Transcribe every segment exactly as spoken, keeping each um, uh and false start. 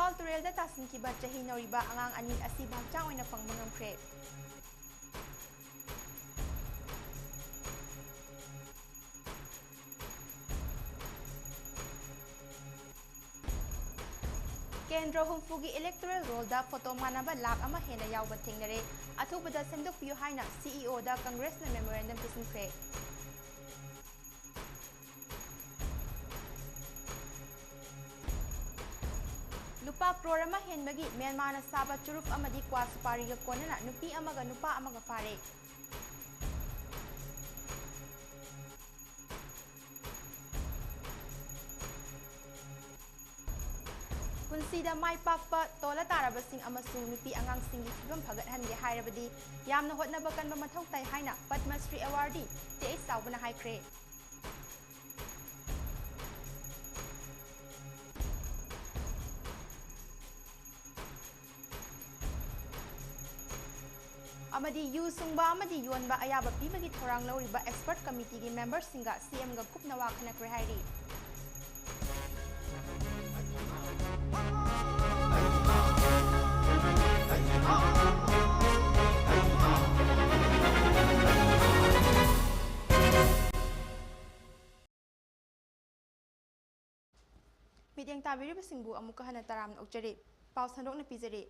ꯏꯝꯐꯥꯜ ꯇꯨꯔꯦꯜꯗ ꯇꯥꯁꯤꯟꯈꯤꯕ ꯆꯍꯤ ꯅꯧꯔꯤꯕ ꯑꯉꯥꯡ ꯑꯅꯤ ꯑꯁꯤ ꯚꯥꯛꯆꯥꯡ ꯑꯣꯏꯅ ꯐꯪꯕ ꯉꯝꯈ꯭ꯔꯦ꯫ ꯀꯦꯟꯗ꯭ꯔ ꯍꯨꯝꯐꯨꯒꯤ electoral rollꯗ photo ꯃꯥꯟꯅꯕ ꯂꯥꯈ ꯑꯃ ꯍꯦꯟꯅ ꯌꯥꯎꯕ ꯊꯦꯡꯅꯔꯦ꯫ ꯑꯊꯨꯕꯗ ꯁꯦꯝꯗꯣꯛꯄꯤꯌꯨ ꯍꯥꯏꯅ CEOꯗ Congressꯅ memorandum ꯄꯤꯁꯤꯟꯈ꯭ꯔꯦ꯫ ꯂꯨꯄꯥ ꯀ꯭ꯔꯣꯔ ꯑꯃ ꯍꯦꯟꯕꯒꯤ ꯃ꯭ꯌꯥꯟꯃꯥꯔꯅ ꯁꯥꯕ ꯆꯨꯔꯨꯞ ꯑꯃꯗꯤ ꯀ꯭ꯋꯥ ꯁꯨꯄꯥꯔꯤꯒ ꯀꯣꯟꯅꯅ ꯅꯨꯄꯤ ꯑꯃꯒ ꯅꯨꯄꯥ ꯑꯃꯒ ꯐꯥꯔꯦ꯫ ꯄꯨꯟꯁꯤꯗ ꯃꯥꯏ ꯄꯥꯛꯄ, ꯇꯣꯜꯂ ꯇꯥꯔꯕꯁꯤꯡ ꯑꯃꯁꯨꯡ ꯅꯨꯄꯤ ꯑꯉꯥꯡꯁꯤꯡꯒꯤ ꯐꯤꯕꯝ ꯐꯒꯠꯍꯟꯒꯦ ꯍꯥꯏꯔꯕꯗꯤ ꯌꯥꯝꯅ ꯍꯣꯠꯅꯕ ꯀꯟꯕ ꯃꯊꯧ ꯇꯥꯏ ꯍꯥꯏꯅ Padma Shri awardee T H ꯆꯥꯎꯕꯅ ꯍꯥꯏꯈ꯭ꯔꯦ꯫ ꯑꯃꯗꯤ ꯌꯨ ꯁꯨꯡꯕ ꯑꯃꯗꯤ ꯌꯣꯟꯕ ꯑꯌꯥꯕ ꯄꯤꯕꯒꯤ ꯊꯧꯔꯥꯡ ꯂꯧꯔꯤꯕ expert committeeꯒꯤ memberꯁꯤꯡꯒ CMꯒ ꯀꯨꯞꯅ ꯋꯥ ꯈꯟꯅꯈ꯭ꯔꯦ ꯍꯥꯏꯔꯤ꯫ ꯃꯤꯠꯌꯦꯡ ꯇꯥꯕꯤꯔꯤꯕꯁꯤꯡꯕꯨ ꯑꯃꯨꯛꯀ ꯍꯟꯅ ꯇꯔꯥꯝꯅ ꯑꯣꯛꯆꯔꯤ꯫ ꯄꯥꯎ ꯁꯟꯗꯣꯛꯅ ꯄꯤꯖꯔꯤ꯫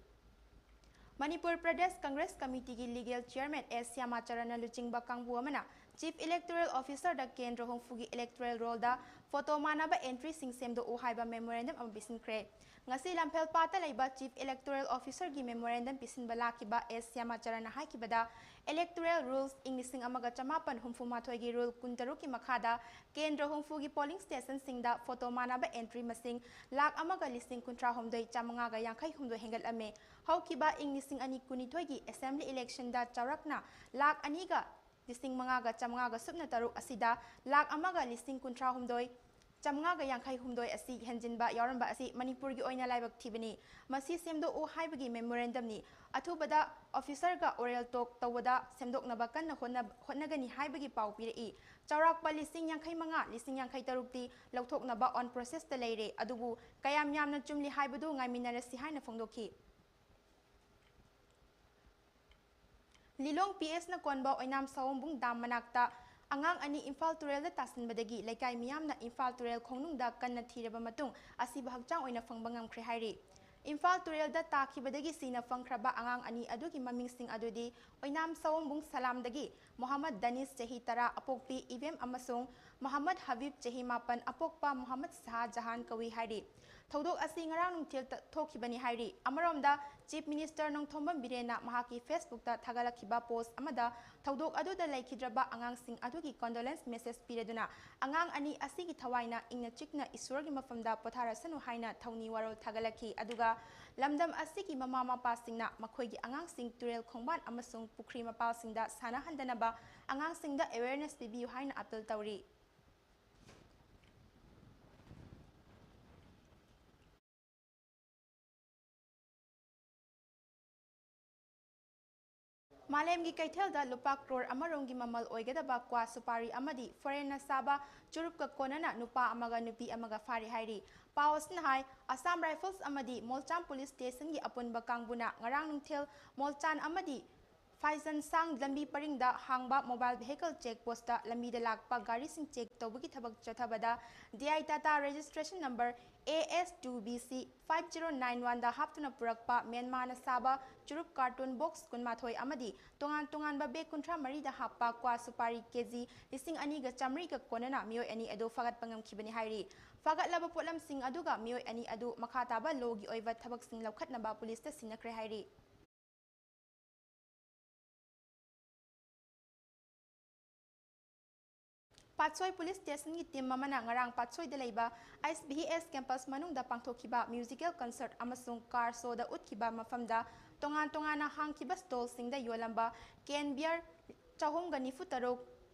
ꯃꯅꯤꯄꯨꯔ ꯄ꯭ꯔꯗꯦꯁ ꯀꯪꯒ꯭ꯔꯦꯁ ꯀꯃꯤꯇꯤꯒꯤ legal chairman ꯑꯦꯁ ꯁ꯭ꯌꯥꯃꯥꯆꯔꯟꯅ ꯂꯨꯆꯤꯡꯕ ꯀꯥꯡꯕꯨ ꯑꯃꯅ Chief Electoral Officerꯗ ꯀꯦꯟꯗ꯭ꯔ ꯍꯨꯝꯐꯨꯒꯤ electoral rollꯗ photo ꯃꯥꯟꯅꯕ entryꯁꯤꯡ ꯁꯦꯝꯗꯣꯛꯎ ꯍꯥꯏꯕ memorandum ꯑꯃ ꯄꯤꯁꯤꯟꯈ꯭ꯔꯦ꯫ ꯉꯁꯤ ꯂꯝꯐꯦꯜꯄꯥꯠꯇ ꯂꯩꯕ Chief Electoral Officerꯒꯤ memorandum ꯄꯤꯁꯤꯟꯕ ꯂꯥꯛꯈꯤꯕ ꯑꯦꯁ ꯁ꯭ꯌꯥꯃꯥꯆꯔꯟꯅ ꯍꯥꯏꯈꯤꯕꯗ, electoral rules ꯏꯪ ꯂꯤꯁꯤꯡ ꯑꯃꯒ ꯆꯃꯥꯄꯟ ꯍꯨꯝꯐꯨ ꯃꯥꯊꯣꯏꯒꯤ rule ꯀꯨꯟꯇꯔꯨꯛꯀꯤ ꯃꯈꯥꯗ ꯀꯦꯟꯗ꯭ꯔ ꯍꯨꯝꯐꯨꯒꯤ polling stationꯁꯤꯡꯗ photo ꯃꯥꯟꯅꯕ entry ꯃꯁꯤꯡ ꯂꯥꯈ ꯑꯃꯒ ꯂꯤꯁꯤꯡ ꯀꯨꯟꯊ꯭ꯔꯥ ꯍꯨꯝꯗꯣꯏ ꯆꯥꯃꯉꯥꯒ ꯌꯥꯡꯈꯩ ꯍꯨꯝꯗꯣꯏ ꯍꯦꯟꯒꯠꯂꯝꯃꯦ꯫ ꯍꯧꯈꯤꯕ ꯏꯪ ꯂꯤꯁꯤꯡ ꯑꯅꯤ ꯀꯨꯟꯅꯤꯊꯣꯏꯒꯤ assembly electionꯗ ꯆꯥꯎꯔꯥꯛꯅ ꯂꯥꯈ ꯑꯅꯤꯒ ꯂꯤꯁꯤꯡ ꯃꯉꯥꯒ ꯆꯥꯃꯉꯥꯒ ꯁꯨꯞꯅ ꯇꯔꯨꯛ ꯑꯁꯤꯗ ꯂꯥꯈ ꯑꯃꯒ ꯂꯤꯁꯤꯡ ꯀꯨꯟꯊ꯭ꯔꯥ ꯍꯨꯝꯗꯣꯏ ꯆꯥꯃꯉꯥꯒ ꯌꯥꯡꯈꯩ ꯍꯨꯝꯗꯣꯏ ꯑꯁꯤ ꯍꯦꯟꯖꯤꯟꯕ ꯌꯥꯎꯔꯝꯕ ꯑꯁꯤ ꯃꯅꯤꯄꯨꯔꯒꯤ ꯑꯣꯏꯅ ꯂꯥꯏꯕꯛ ꯊꯤꯕꯅꯤ꯫ ꯃꯁꯤ ꯁꯦꯝꯗꯣꯛꯎ ꯍꯥꯏꯕꯒꯤ memorandumꯅꯤ꯫ ꯑꯊꯨꯕꯗ officerꯒ oral talk ꯇꯧꯕꯗ ꯁꯦꯝꯗꯣꯛꯅꯕ ꯀꯟꯅ ꯍꯣꯠꯅ-, ꯍꯣꯠꯅꯒꯅꯤ ꯍꯥꯏꯕꯒꯤ ꯄꯥꯎ ꯄꯤꯔꯛꯏ꯫ ꯆꯥꯎꯔꯥꯛꯄ ꯂꯤꯁꯤꯡ ꯌꯥꯡꯈꯩ ꯃꯉꯥ, ꯂꯤꯁꯤꯡ ꯌꯥꯡꯈꯩ ꯇꯔꯨꯛꯇꯤ ꯂꯧꯊꯣꯛꯅꯕ on processꯇ ꯂꯩꯔꯦ, ꯑꯗꯨꯕꯨ ꯀꯌꯥꯝ ꯌꯥꯝꯅ ꯆꯨꯝꯂꯤ ꯍꯥꯏꯕꯗꯨ ꯉꯥꯏꯃꯤꯟꯅꯔꯁꯤ ꯍꯥꯏꯅ ꯐꯣꯡꯗꯣꯛꯈꯤ꯫ ꯂꯤꯂꯣꯡ PSꯅ ꯀꯣꯟꯕ ꯑꯣꯏꯅꯥꯝ ꯁꯑꯣꯝꯕꯨꯡ dam ꯃꯅꯥꯛꯇ ꯑꯉꯥꯡ ꯑꯅꯤ ꯏꯝꯐꯥꯜ ꯇꯨꯔꯦꯜꯗ ꯇꯥꯁꯤꯟꯕꯗꯒꯤ ꯂꯩꯀꯥꯏ ꯃꯤꯌꯥꯝꯅ ꯏꯝꯐꯥꯜ ꯇꯨꯔꯦꯜ ꯈꯣꯡꯅꯨꯡꯗ ꯀꯟꯅ ꯊꯤꯔꯕ ꯃꯇꯨꯡ ꯑꯁꯤꯕ ꯍꯛꯆꯥꯡ ꯑꯣꯏꯅ ꯐꯪꯕ ꯉꯝꯈ꯭ꯔꯦ ꯍꯥꯏꯔꯤ꯫ ꯏꯝꯐꯥꯜ ꯇꯨꯔꯦꯜꯗ ꯇꯥꯈꯤꯕꯗꯒꯤ ꯁꯤꯅ ꯐꯪꯈ꯭ꯔꯕ ꯑꯉꯥꯡ ꯑꯅꯤ ꯑꯗꯨꯒꯤ ꯃꯃꯤꯡꯁꯤꯡ ꯑꯗꯨꯗꯤ ꯑꯣꯏꯅꯥꯝ ꯁꯑꯣꯝꯕꯨꯡ ꯁꯂꯥꯝꯗꯒꯤ ꯃꯣꯍꯝꯃꯗ ꯗꯅꯤꯁ ꯆꯍꯤ ꯇꯔꯥ ꯑꯄꯣꯛꯄꯤ ꯏꯕꯦꯝ ꯑꯃꯁꯨꯡ ꯃꯣꯍꯝꯃꯗ ꯍꯕꯤꯕ ꯆꯍꯤ ꯃꯥꯄꯟ ꯑꯄꯣꯛꯄ ꯃꯣꯍꯝꯃꯗ ꯁꯍꯥ ꯖꯍꯥꯟ ꯀꯧꯏ ꯍꯥꯏꯔꯤ꯫ ꯊꯧꯗꯣꯛ ꯑꯁꯤ ꯉꯔꯥꯡ ꯅꯨꯡꯊꯤꯜ ꯇ-, ꯊꯣꯛꯈꯤꯕꯅꯤ ꯍꯥꯏꯔꯤ꯫ ꯑꯃꯔꯣꯝꯗ Chief Minister ꯅꯣꯡꯊꯣꯝꯕꯝ ꯕꯤꯔꯦꯟꯅ ꯃꯍꯥꯛꯀꯤ Facebookꯇ ꯊꯥꯒꯠꯂꯛꯈꯤꯕ post ꯑꯃꯗ ꯊꯧꯗꯣꯛ ꯑꯗꯨꯗ ꯂꯩꯈꯤꯗ꯭ꯔꯕ ꯑꯉꯥꯡꯁꯤꯡ ꯑꯗꯨꯒꯤ condolence message ꯄꯤꯔꯗꯨꯅ ꯑꯉꯥꯡ ꯑꯅꯤ ꯑꯁꯤꯒꯤ ꯊꯋꯥꯏꯅ ꯏꯪꯅ ꯆꯤꯛꯅ ꯏꯁꯣꯔꯒꯤ ꯃꯐꯝꯗ ꯄꯣꯊꯥꯔꯁꯅꯨ ꯍꯥꯏꯅ ꯊꯧꯅꯤ ꯋꯥꯔꯣꯜ ꯊꯥꯒꯠꯂꯛꯈꯤ꯫ ꯑꯗꯨꯒ ꯂꯝꯗꯝ ꯑꯁꯤꯒꯤ ꯃꯃꯥ ꯃꯄꯥꯁꯤꯡꯅ ꯃꯈꯣꯏꯒꯤ ꯑꯉꯥꯡꯁꯤꯡ ꯇꯨꯔꯦꯜ ꯈꯣꯡꯕꯥꯟ ꯑꯃꯁꯨꯡ ꯄꯨꯈ꯭ꯔꯤ ꯃꯄꯥꯜꯁꯤꯡꯗ ꯁꯥꯟꯅꯍꯟꯗꯅꯕ ꯑꯉꯥꯡꯁꯤꯡꯗ awareness ꯄꯤꯕꯤꯌꯨ ꯍꯥꯏꯅ appeal ꯇꯧꯔꯤ꯫ ꯃꯥꯂꯦꯝꯒꯤ ꯀꯩꯊꯦꯜꯗ ꯂꯨꯄꯥ ꯀ꯭ꯔꯣꯔ ꯑꯃꯔꯣꯝꯒꯤ ꯃꯃꯜ ꯑꯣꯏꯒꯗꯕ ꯀ꯭ꯋꯥ ꯁꯨꯄꯥꯔꯤ ꯑꯃꯗꯤ foreignꯅ ꯁꯥꯕ ꯆꯨꯔꯨꯞꯀ ꯀꯣꯟꯅꯅ ꯅꯨꯄꯥ ꯑꯃꯒ ꯅꯨꯄꯤ ꯑꯃꯒ ꯐꯥꯔꯦ ꯍꯥꯏꯔꯤ꯫ ꯄꯥꯎ ꯑꯁꯤꯅ ꯍꯥꯏ, Assam Rifles ꯑꯃꯗꯤ ꯃꯣꯜꯆꯥꯝ Police Stationꯒꯤ ꯑꯄꯨꯟꯕ ꯀꯥꯡꯕꯨꯅ ꯉꯔꯥꯡ ꯅꯨꯡꯊꯤꯜ ꯃꯣꯜꯆꯥꯟ ꯑꯃꯗꯤ ꯐꯥꯏꯖꯟꯁꯥꯡ ꯂꯝꯕꯤ ꯄꯔꯤꯡꯗ ꯍꯥꯡꯕ mobile vehicle check postꯇ ꯂꯝꯕꯤꯗ ꯂꯥꯛꯄ ꯒꯥꯔꯤꯁꯤꯡ check ꯇꯧꯕꯒꯤ ꯊꯕꯛ ꯆꯠꯊꯕꯗ D I Tata registration number A S two B C five zero nine oneꯗ ꯍꯥꯞꯇꯨꯅ ꯄꯨꯔꯛꯄ ꯃ꯭ꯌꯥꯟꯃꯥꯔꯅ ꯁꯥꯕ ꯆꯨꯔꯨꯞ carton box ꯀꯨꯟꯃꯥꯊꯣꯏ ꯑꯃꯗꯤ ꯇꯣꯉꯥꯟ ꯇꯣꯉꯥꯟꯕ bag ꯀꯨꯟꯊ꯭ꯔꯥ ꯃꯔꯤꯗ ꯍꯥꯞꯄ ꯀ꯭ꯋꯥ ꯁꯨꯄꯥꯔꯤ ꯀꯦꯖꯤ ꯂꯤꯁꯤꯡ ꯑꯅꯤꯒ ꯆꯥꯃꯔꯤꯒ ꯀꯣꯟꯅꯅ ꯃꯤꯑꯣꯏ ꯑꯅꯤ ꯑꯗꯨ ꯐꯥꯒꯠꯄ ꯉꯝꯈꯤꯕꯅꯤ ꯍꯥꯏꯔꯤ꯫ ꯐꯥꯒꯠꯂꯕ ꯄꯣꯠꯂꯝꯁꯤꯡ ꯑꯗꯨꯒ ꯃꯤꯑꯣꯏ ꯑꯅꯤ ꯑꯗꯨ ꯃꯈꯥ ꯇꯥꯕ lawꯒꯤ ꯑꯣꯏꯕ ꯊꯕꯛꯁꯤꯡ ꯂꯧꯈꯠꯅꯕ policeꯇ ꯁꯤꯟꯅꯈ꯭ꯔꯦ ꯍꯥꯏꯔꯤ꯫ ꯄꯥꯠꯁꯣꯏ Police Stationꯒꯤ team ꯑꯃꯅ ꯉꯔꯥꯡ ꯄꯥꯠꯁꯣꯏꯗ ꯂꯩꯕ S B S campus ꯃꯅꯨꯡꯗ ꯄꯥꯡꯊꯣꯛꯈꯤꯕ musical concert ꯑꯃꯁꯨꯡ car showꯗ ꯎꯠꯈꯤꯕ ꯃꯐꯝꯗ ꯇꯣꯉꯥꯟ ꯇꯣꯉꯥꯟꯅ ꯍꯥꯡꯈꯤꯕ stallꯁꯤꯡꯗ ꯌꯣꯜꯂꯝꯕ can beer ꯆꯍꯨꯝꯒ ꯅꯤꯐꯨ ꯇꯔꯨꯛ,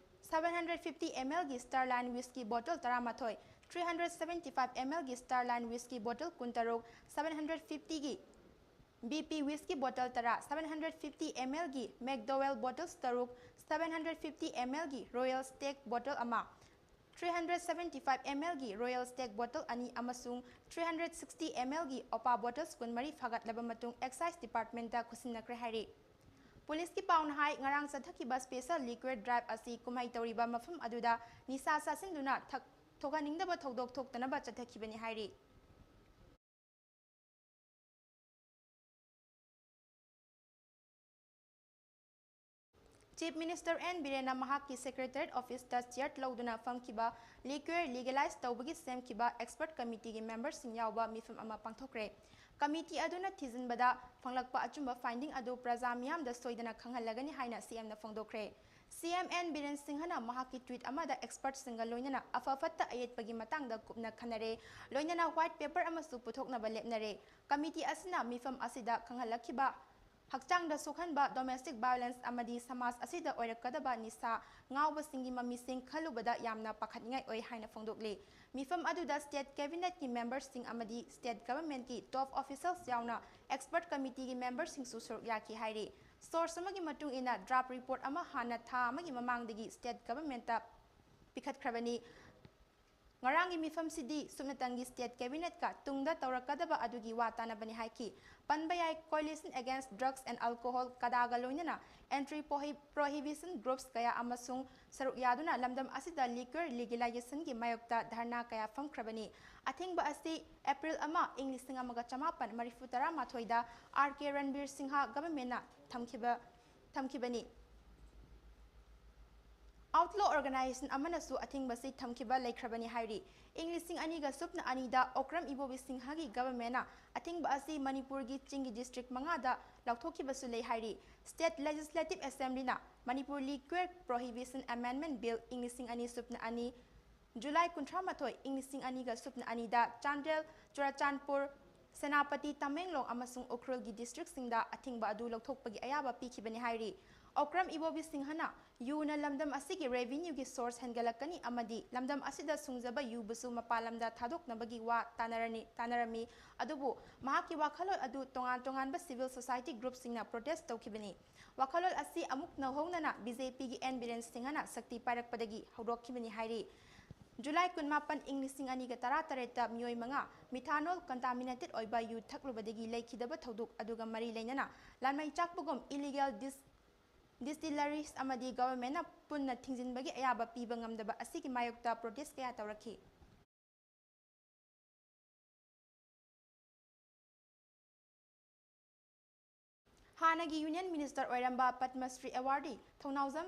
seven hundred fifty mlꯒꯤ Starline whisky bottle ꯇꯔꯥꯃꯥꯊꯣꯏ, three hundred seventy five ml ꯒꯤ Starline whisky bottle ꯀꯨꯟꯇꯔꯨꯛ, seven hundred fifty ꯒꯤ BP whisky bottle ꯇꯔꯥ, seven hundred fifty ml ꯒꯤ McDowell bottles ꯇꯔꯨꯛ, seven hundred fifty ml ꯒꯤ Royal Stag bottle ꯑꯃ, three hundred seventy five ml ꯒꯤ Royal Stag bottle ꯑꯅꯤ ꯑꯃꯁꯨꯡ three hundred sixty ml ꯒꯤ OPA bottles ꯀꯨꯟꯃꯔꯤ ꯐꯥꯒꯠꯂꯕ ꯃꯇꯨꯡ Excise Department ꯇ ꯈꯨꯠꯁꯤꯟꯅꯈ꯭ꯔꯦ ꯍꯥꯏꯔꯤ꯫ ꯄꯨꯂꯤꯁꯀꯤ ꯄꯥꯎꯅ ꯍꯥꯏ, ꯉꯔꯥꯡ ꯆꯠꯊꯈꯤꯕ special liquor drive ꯑꯁꯤ ꯀꯨꯝꯍꯩ ꯇꯧꯔꯤꯕ ꯃꯐꯝ ꯑꯗꯨꯗ ꯅꯤꯁꯥ ꯆꯥꯁꯤꯟꯗꯨꯅ ꯊꯛ-, ꯊꯣꯛꯍꯟꯅꯤꯡꯗꯕ ꯊꯧꯗꯣꯛ ꯊꯣꯛꯇꯅꯕ ꯆꯠꯊꯈꯤꯕꯅꯤ ꯍꯥꯏꯔꯤ꯫ Chief Minister N ꯕꯤꯔꯦꯟꯅ ꯃꯍꯥꯛꯀꯤ Secretariat office ꯇ chair ꯂꯧꯗꯨꯅ ꯐꯝꯈꯤꯕ liquor legalize ꯇꯧꯕꯒꯤ ꯁꯦꯝꯈꯤꯕ expert committee ꯒꯤ member ꯁꯤꯡ ꯌꯥꯎꯕ ꯃꯤꯐꯝ ꯑꯃ ꯄꯥꯡꯊꯣꯛꯈ꯭ꯔꯦ꯫ Committee ꯑꯗꯨꯅ ꯊꯤꯖꯤꯟꯕꯗ ꯐꯪꯂꯛꯄ ꯑꯆꯨꯝꯕ finding ꯑꯗꯨ ꯄ꯭ꯔꯖꯥ ꯃꯤꯌꯥꯝꯗ ꯁꯣꯏꯗꯅ ꯈꯪꯍꯜꯂꯒꯅꯤ ꯍꯥꯏꯅ C M ꯅ ꯐꯣꯡꯗꯣꯛꯈ꯭ꯔꯦ꯫ C M N ꯕꯤꯔꯦꯟ ꯁꯤꯡꯍꯅ ꯃꯍꯥꯛꯀꯤ tweet ꯑꯃꯗ expert ꯁꯤꯡꯒ ꯂꯣꯏꯅꯅ ꯑꯐ ꯐꯠꯇ ꯑꯌꯦꯠꯄꯒꯤ ꯃꯇꯥꯡꯗ ꯀꯨꯞꯅ ꯈꯟꯅꯔꯦ, ꯂꯣꯏꯅꯅ white paper ꯑꯃꯁꯨ ꯄꯨꯊꯣꯛꯅꯕ ꯂꯦꯞꯅꯔꯦ꯫ Committee ꯑꯁꯤꯅ ꯃꯤꯐꯝ ꯑꯁꯤꯗ ꯈꯪꯍꯜꯂꯛꯈꯤꯕ ꯍꯛꯆꯥꯡꯗ ꯁꯣꯛꯍꯟꯕ, domestic violence ꯑꯃꯗꯤ ꯁꯃꯥꯖ ꯑꯁꯤꯗ ꯑꯣꯏꯔꯛꯀꯗꯕ ꯅꯤꯁꯥ ꯉꯥꯎꯕꯁꯤꯡꯒꯤ ꯃꯃꯤꯁꯤꯡ ꯈꯜꯂꯨꯕꯗ ꯌꯥꯝꯅ ꯄꯥꯈꯠꯅꯤꯡꯉꯥꯏ ꯑꯣꯏ ꯍꯥꯏꯅ ꯐꯣꯡꯗꯣꯛꯂꯤ꯫ ꯃꯤꯐꯝ ꯑꯗꯨꯗ state cabinet ꯀꯤ member ꯁꯤꯡ ꯑꯃꯗꯤ state government ꯀꯤ top officials ꯌꯥꯎꯅ expert committee ꯒꯤ member ꯁꯤꯡꯁꯨ ꯁꯔꯨꯛ ꯌꯥꯈꯤ ꯍꯥꯏꯔꯤ꯫ Source ꯑꯃꯒꯤ ꯃꯇꯨꯡ ꯏꯟꯅ, draft report ꯑꯃ ꯍꯥꯟꯅ ꯊꯥ ꯑꯃꯒꯤ ꯃꯃꯥꯡꯗꯒꯤ state government ꯇ ꯄꯤꯈꯠꯈ꯭ꯔꯕꯅꯤ꯫ ꯉꯔꯥꯡꯒꯤ ꯃꯤꯐꯝꯁꯤꯗꯤ ꯁꯨꯞꯅꯇꯪꯒꯤ state cabinet ꯀ ꯇꯨꯡꯗ ꯇꯧꯔꯛꯀꯗꯕ ꯑꯗꯨꯒꯤ ꯋꯥ ꯇꯥꯅꯕꯅꯤ ꯍꯥꯏꯈꯤ꯫ ꯄꯟꯕ ꯌꯥꯏ, Coalition Against Drugs and Alcohol, CADA ꯒ ꯂꯣꯏꯅꯅ anti prohi-, prohibition groups ꯀꯌꯥ ꯑꯃꯁꯨꯡ ꯁꯔꯨꯛ ꯌꯥꯗꯨꯅ ꯂꯝꯗꯝ ꯑꯁꯤꯗ liquor legalization ꯒꯤ ꯃꯥꯌꯣꯛꯇ ꯙꯔꯅꯥ ꯀꯌꯥ ꯐꯝꯈ꯭ꯔꯕꯅꯤ꯫ ꯑꯊꯤꯡꯕ ꯑꯁꯤ April ꯑꯃ, ꯏꯪ ꯂꯤꯁꯤꯡ ꯑꯃꯒ ꯆꯃꯥꯄꯟ ꯃꯔꯤꯐꯨ ꯇꯔꯥ ꯃꯥꯊꯣꯏꯗ R K ꯔꯟꯕꯤꯔ ꯁꯤꯡꯍ government ꯅ ꯊꯝꯈꯤꯕ, ꯊꯝꯈꯤꯕꯅꯤ꯫ Outlaw organization ꯑꯃꯅꯁꯨ ꯑꯊꯤꯡꯕꯁꯤ ꯊꯝꯈꯤꯕ ꯂꯩꯈ꯭ꯔꯕꯅꯤ ꯍꯥꯏꯔꯤ꯫ ꯏꯪ ꯂꯤꯁꯤꯡ ꯑꯅꯤꯒ ꯁꯨꯞꯅ ꯑꯅꯤꯗ ꯑꯣꯀ꯭ꯔꯝ ꯏꯕꯣꯕꯤ ꯁꯤꯡꯍꯒꯤ government ꯅ ꯑꯊꯤꯡꯕ ꯑꯁꯤ ꯃꯅꯤꯄꯨꯔꯒꯤ ꯆꯤꯡꯒꯤ district ꯃꯉꯥꯗ ꯂꯧꯊꯣꯛꯈꯤꯕꯁꯨ ꯂꯩ ꯍꯥꯏꯔꯤ꯫ State Legislative Assembly ꯅ Manipur Liquor Prohibition Amendment Bill ꯏꯪ ꯂꯤꯁꯤꯡ ꯑꯅꯤ ꯁꯨꯞꯅ ꯑꯅꯤ, July ꯀꯨꯟꯊ꯭ꯔꯥ ꯃꯥꯊꯣꯏ, ꯏꯪ ꯂꯤꯁꯤꯡ ꯑꯅꯤꯒ ꯁꯨꯞꯅ ꯑꯅꯤꯗ ꯆꯥꯟꯗꯦꯜ, ꯆꯨꯔꯆꯥꯟꯄꯨꯔ, ꯁꯦꯅꯥꯄꯇꯤ, ꯇꯃꯦꯡꯂꯣꯡ ꯑꯃꯁꯨꯡ ꯎꯈ꯭ꯔꯨꯜꯒꯤ district ꯁꯤꯡꯗ ꯑꯊꯤꯡꯕ ꯑꯗꯨ ꯂꯧꯊꯣꯛꯄꯒꯤ ꯑꯌꯥꯕ ꯄꯤꯈꯤꯕꯅꯤ ꯍꯥꯏꯔꯤ꯫ ꯑꯣꯀ꯭ꯔꯝ ꯏꯕꯣꯕꯤ ꯁꯤꯡꯍꯅ ꯌꯨꯅ ꯂꯝꯗꯝ ꯑꯁꯤꯒꯤ revenue ꯒꯤ source ꯍꯦꯟꯒꯠꯂꯛꯀꯅꯤ ꯑꯃꯗꯤ ꯂꯝꯗꯝ ꯑꯁꯤꯗ ꯁꯨꯡꯖꯕ ꯌꯨꯕꯨꯁꯨ ꯃꯄꯥꯟ ꯂꯝꯗ ꯊꯥꯗꯣꯛꯅꯕꯒꯤ ꯋꯥ ꯇꯥꯅꯔꯅꯤ, ꯇꯥꯅꯔꯝꯃꯤ꯫ ꯑꯗꯨꯕꯨ ꯃꯍꯥꯛꯀꯤ ꯋꯥꯈꯜꯂꯣꯟ ꯑꯗꯨ ꯇꯣꯉꯥꯟ ꯇꯣꯉꯥꯟꯕ civil society group ꯁꯤꯡꯅ protest ꯇꯧꯈꯤꯕꯅꯤ꯫ ꯋꯥꯈꯜꯂꯣꯟ ꯑꯁꯤ ꯑꯃꯨꯛ ꯅꯧꯍꯧꯅꯅ BJP ꯒꯤ ꯑꯦꯟ ꯕꯤꯔꯦꯟ ꯁꯤꯡꯍꯅ ꯁꯛꯇꯤ ꯄꯥꯏꯔꯛꯄꯗꯒꯤ ꯍꯧꯗꯣꯛꯈꯤꯕꯅꯤ ꯍꯥꯏꯔꯤ꯫ ꯖꯨꯂꯥꯏ ꯀꯨꯟꯃꯥꯄꯟ, ꯏꯪ ꯂꯤꯁꯤꯡ ꯑꯅꯤꯒ ꯇꯔꯥꯇꯔꯦꯠꯇ ꯃꯤꯑꯣꯏ ꯃꯉꯥ methanol contaminated ꯑꯣꯏꯕ ꯌꯨ ꯊꯛꯂꯨꯕꯗꯒꯤ ꯂꯩꯈꯤꯗꯕ ꯊꯧꯗꯣꯛ ꯑꯗꯨꯒ ꯃꯔꯤ ꯂꯩꯅꯅ ꯂꯥꯟꯃꯩ ꯆꯥꯛꯄꯒꯨꯝ illegal dis-, distilleries ꯑꯃꯗꯤ government ꯅ ꯄꯨꯟꯅ ꯊꯤꯡꯖꯤꯟꯕꯒꯤ ꯑꯌꯥꯕ ꯄꯤꯕ ꯉꯝꯗꯕ ꯑꯁꯤꯒꯤ ꯃꯥꯌꯣꯛꯇ protest ꯀꯌꯥ ꯇꯧꯔꯛꯈꯤ꯫ ꯍꯥꯟꯅꯒꯤ Union Minister ꯑꯣꯏꯔꯝꯕ ꯄꯗꯃ ꯁ꯭ꯔꯤ awardee ꯊꯧꯅꯥꯎꯖꯝ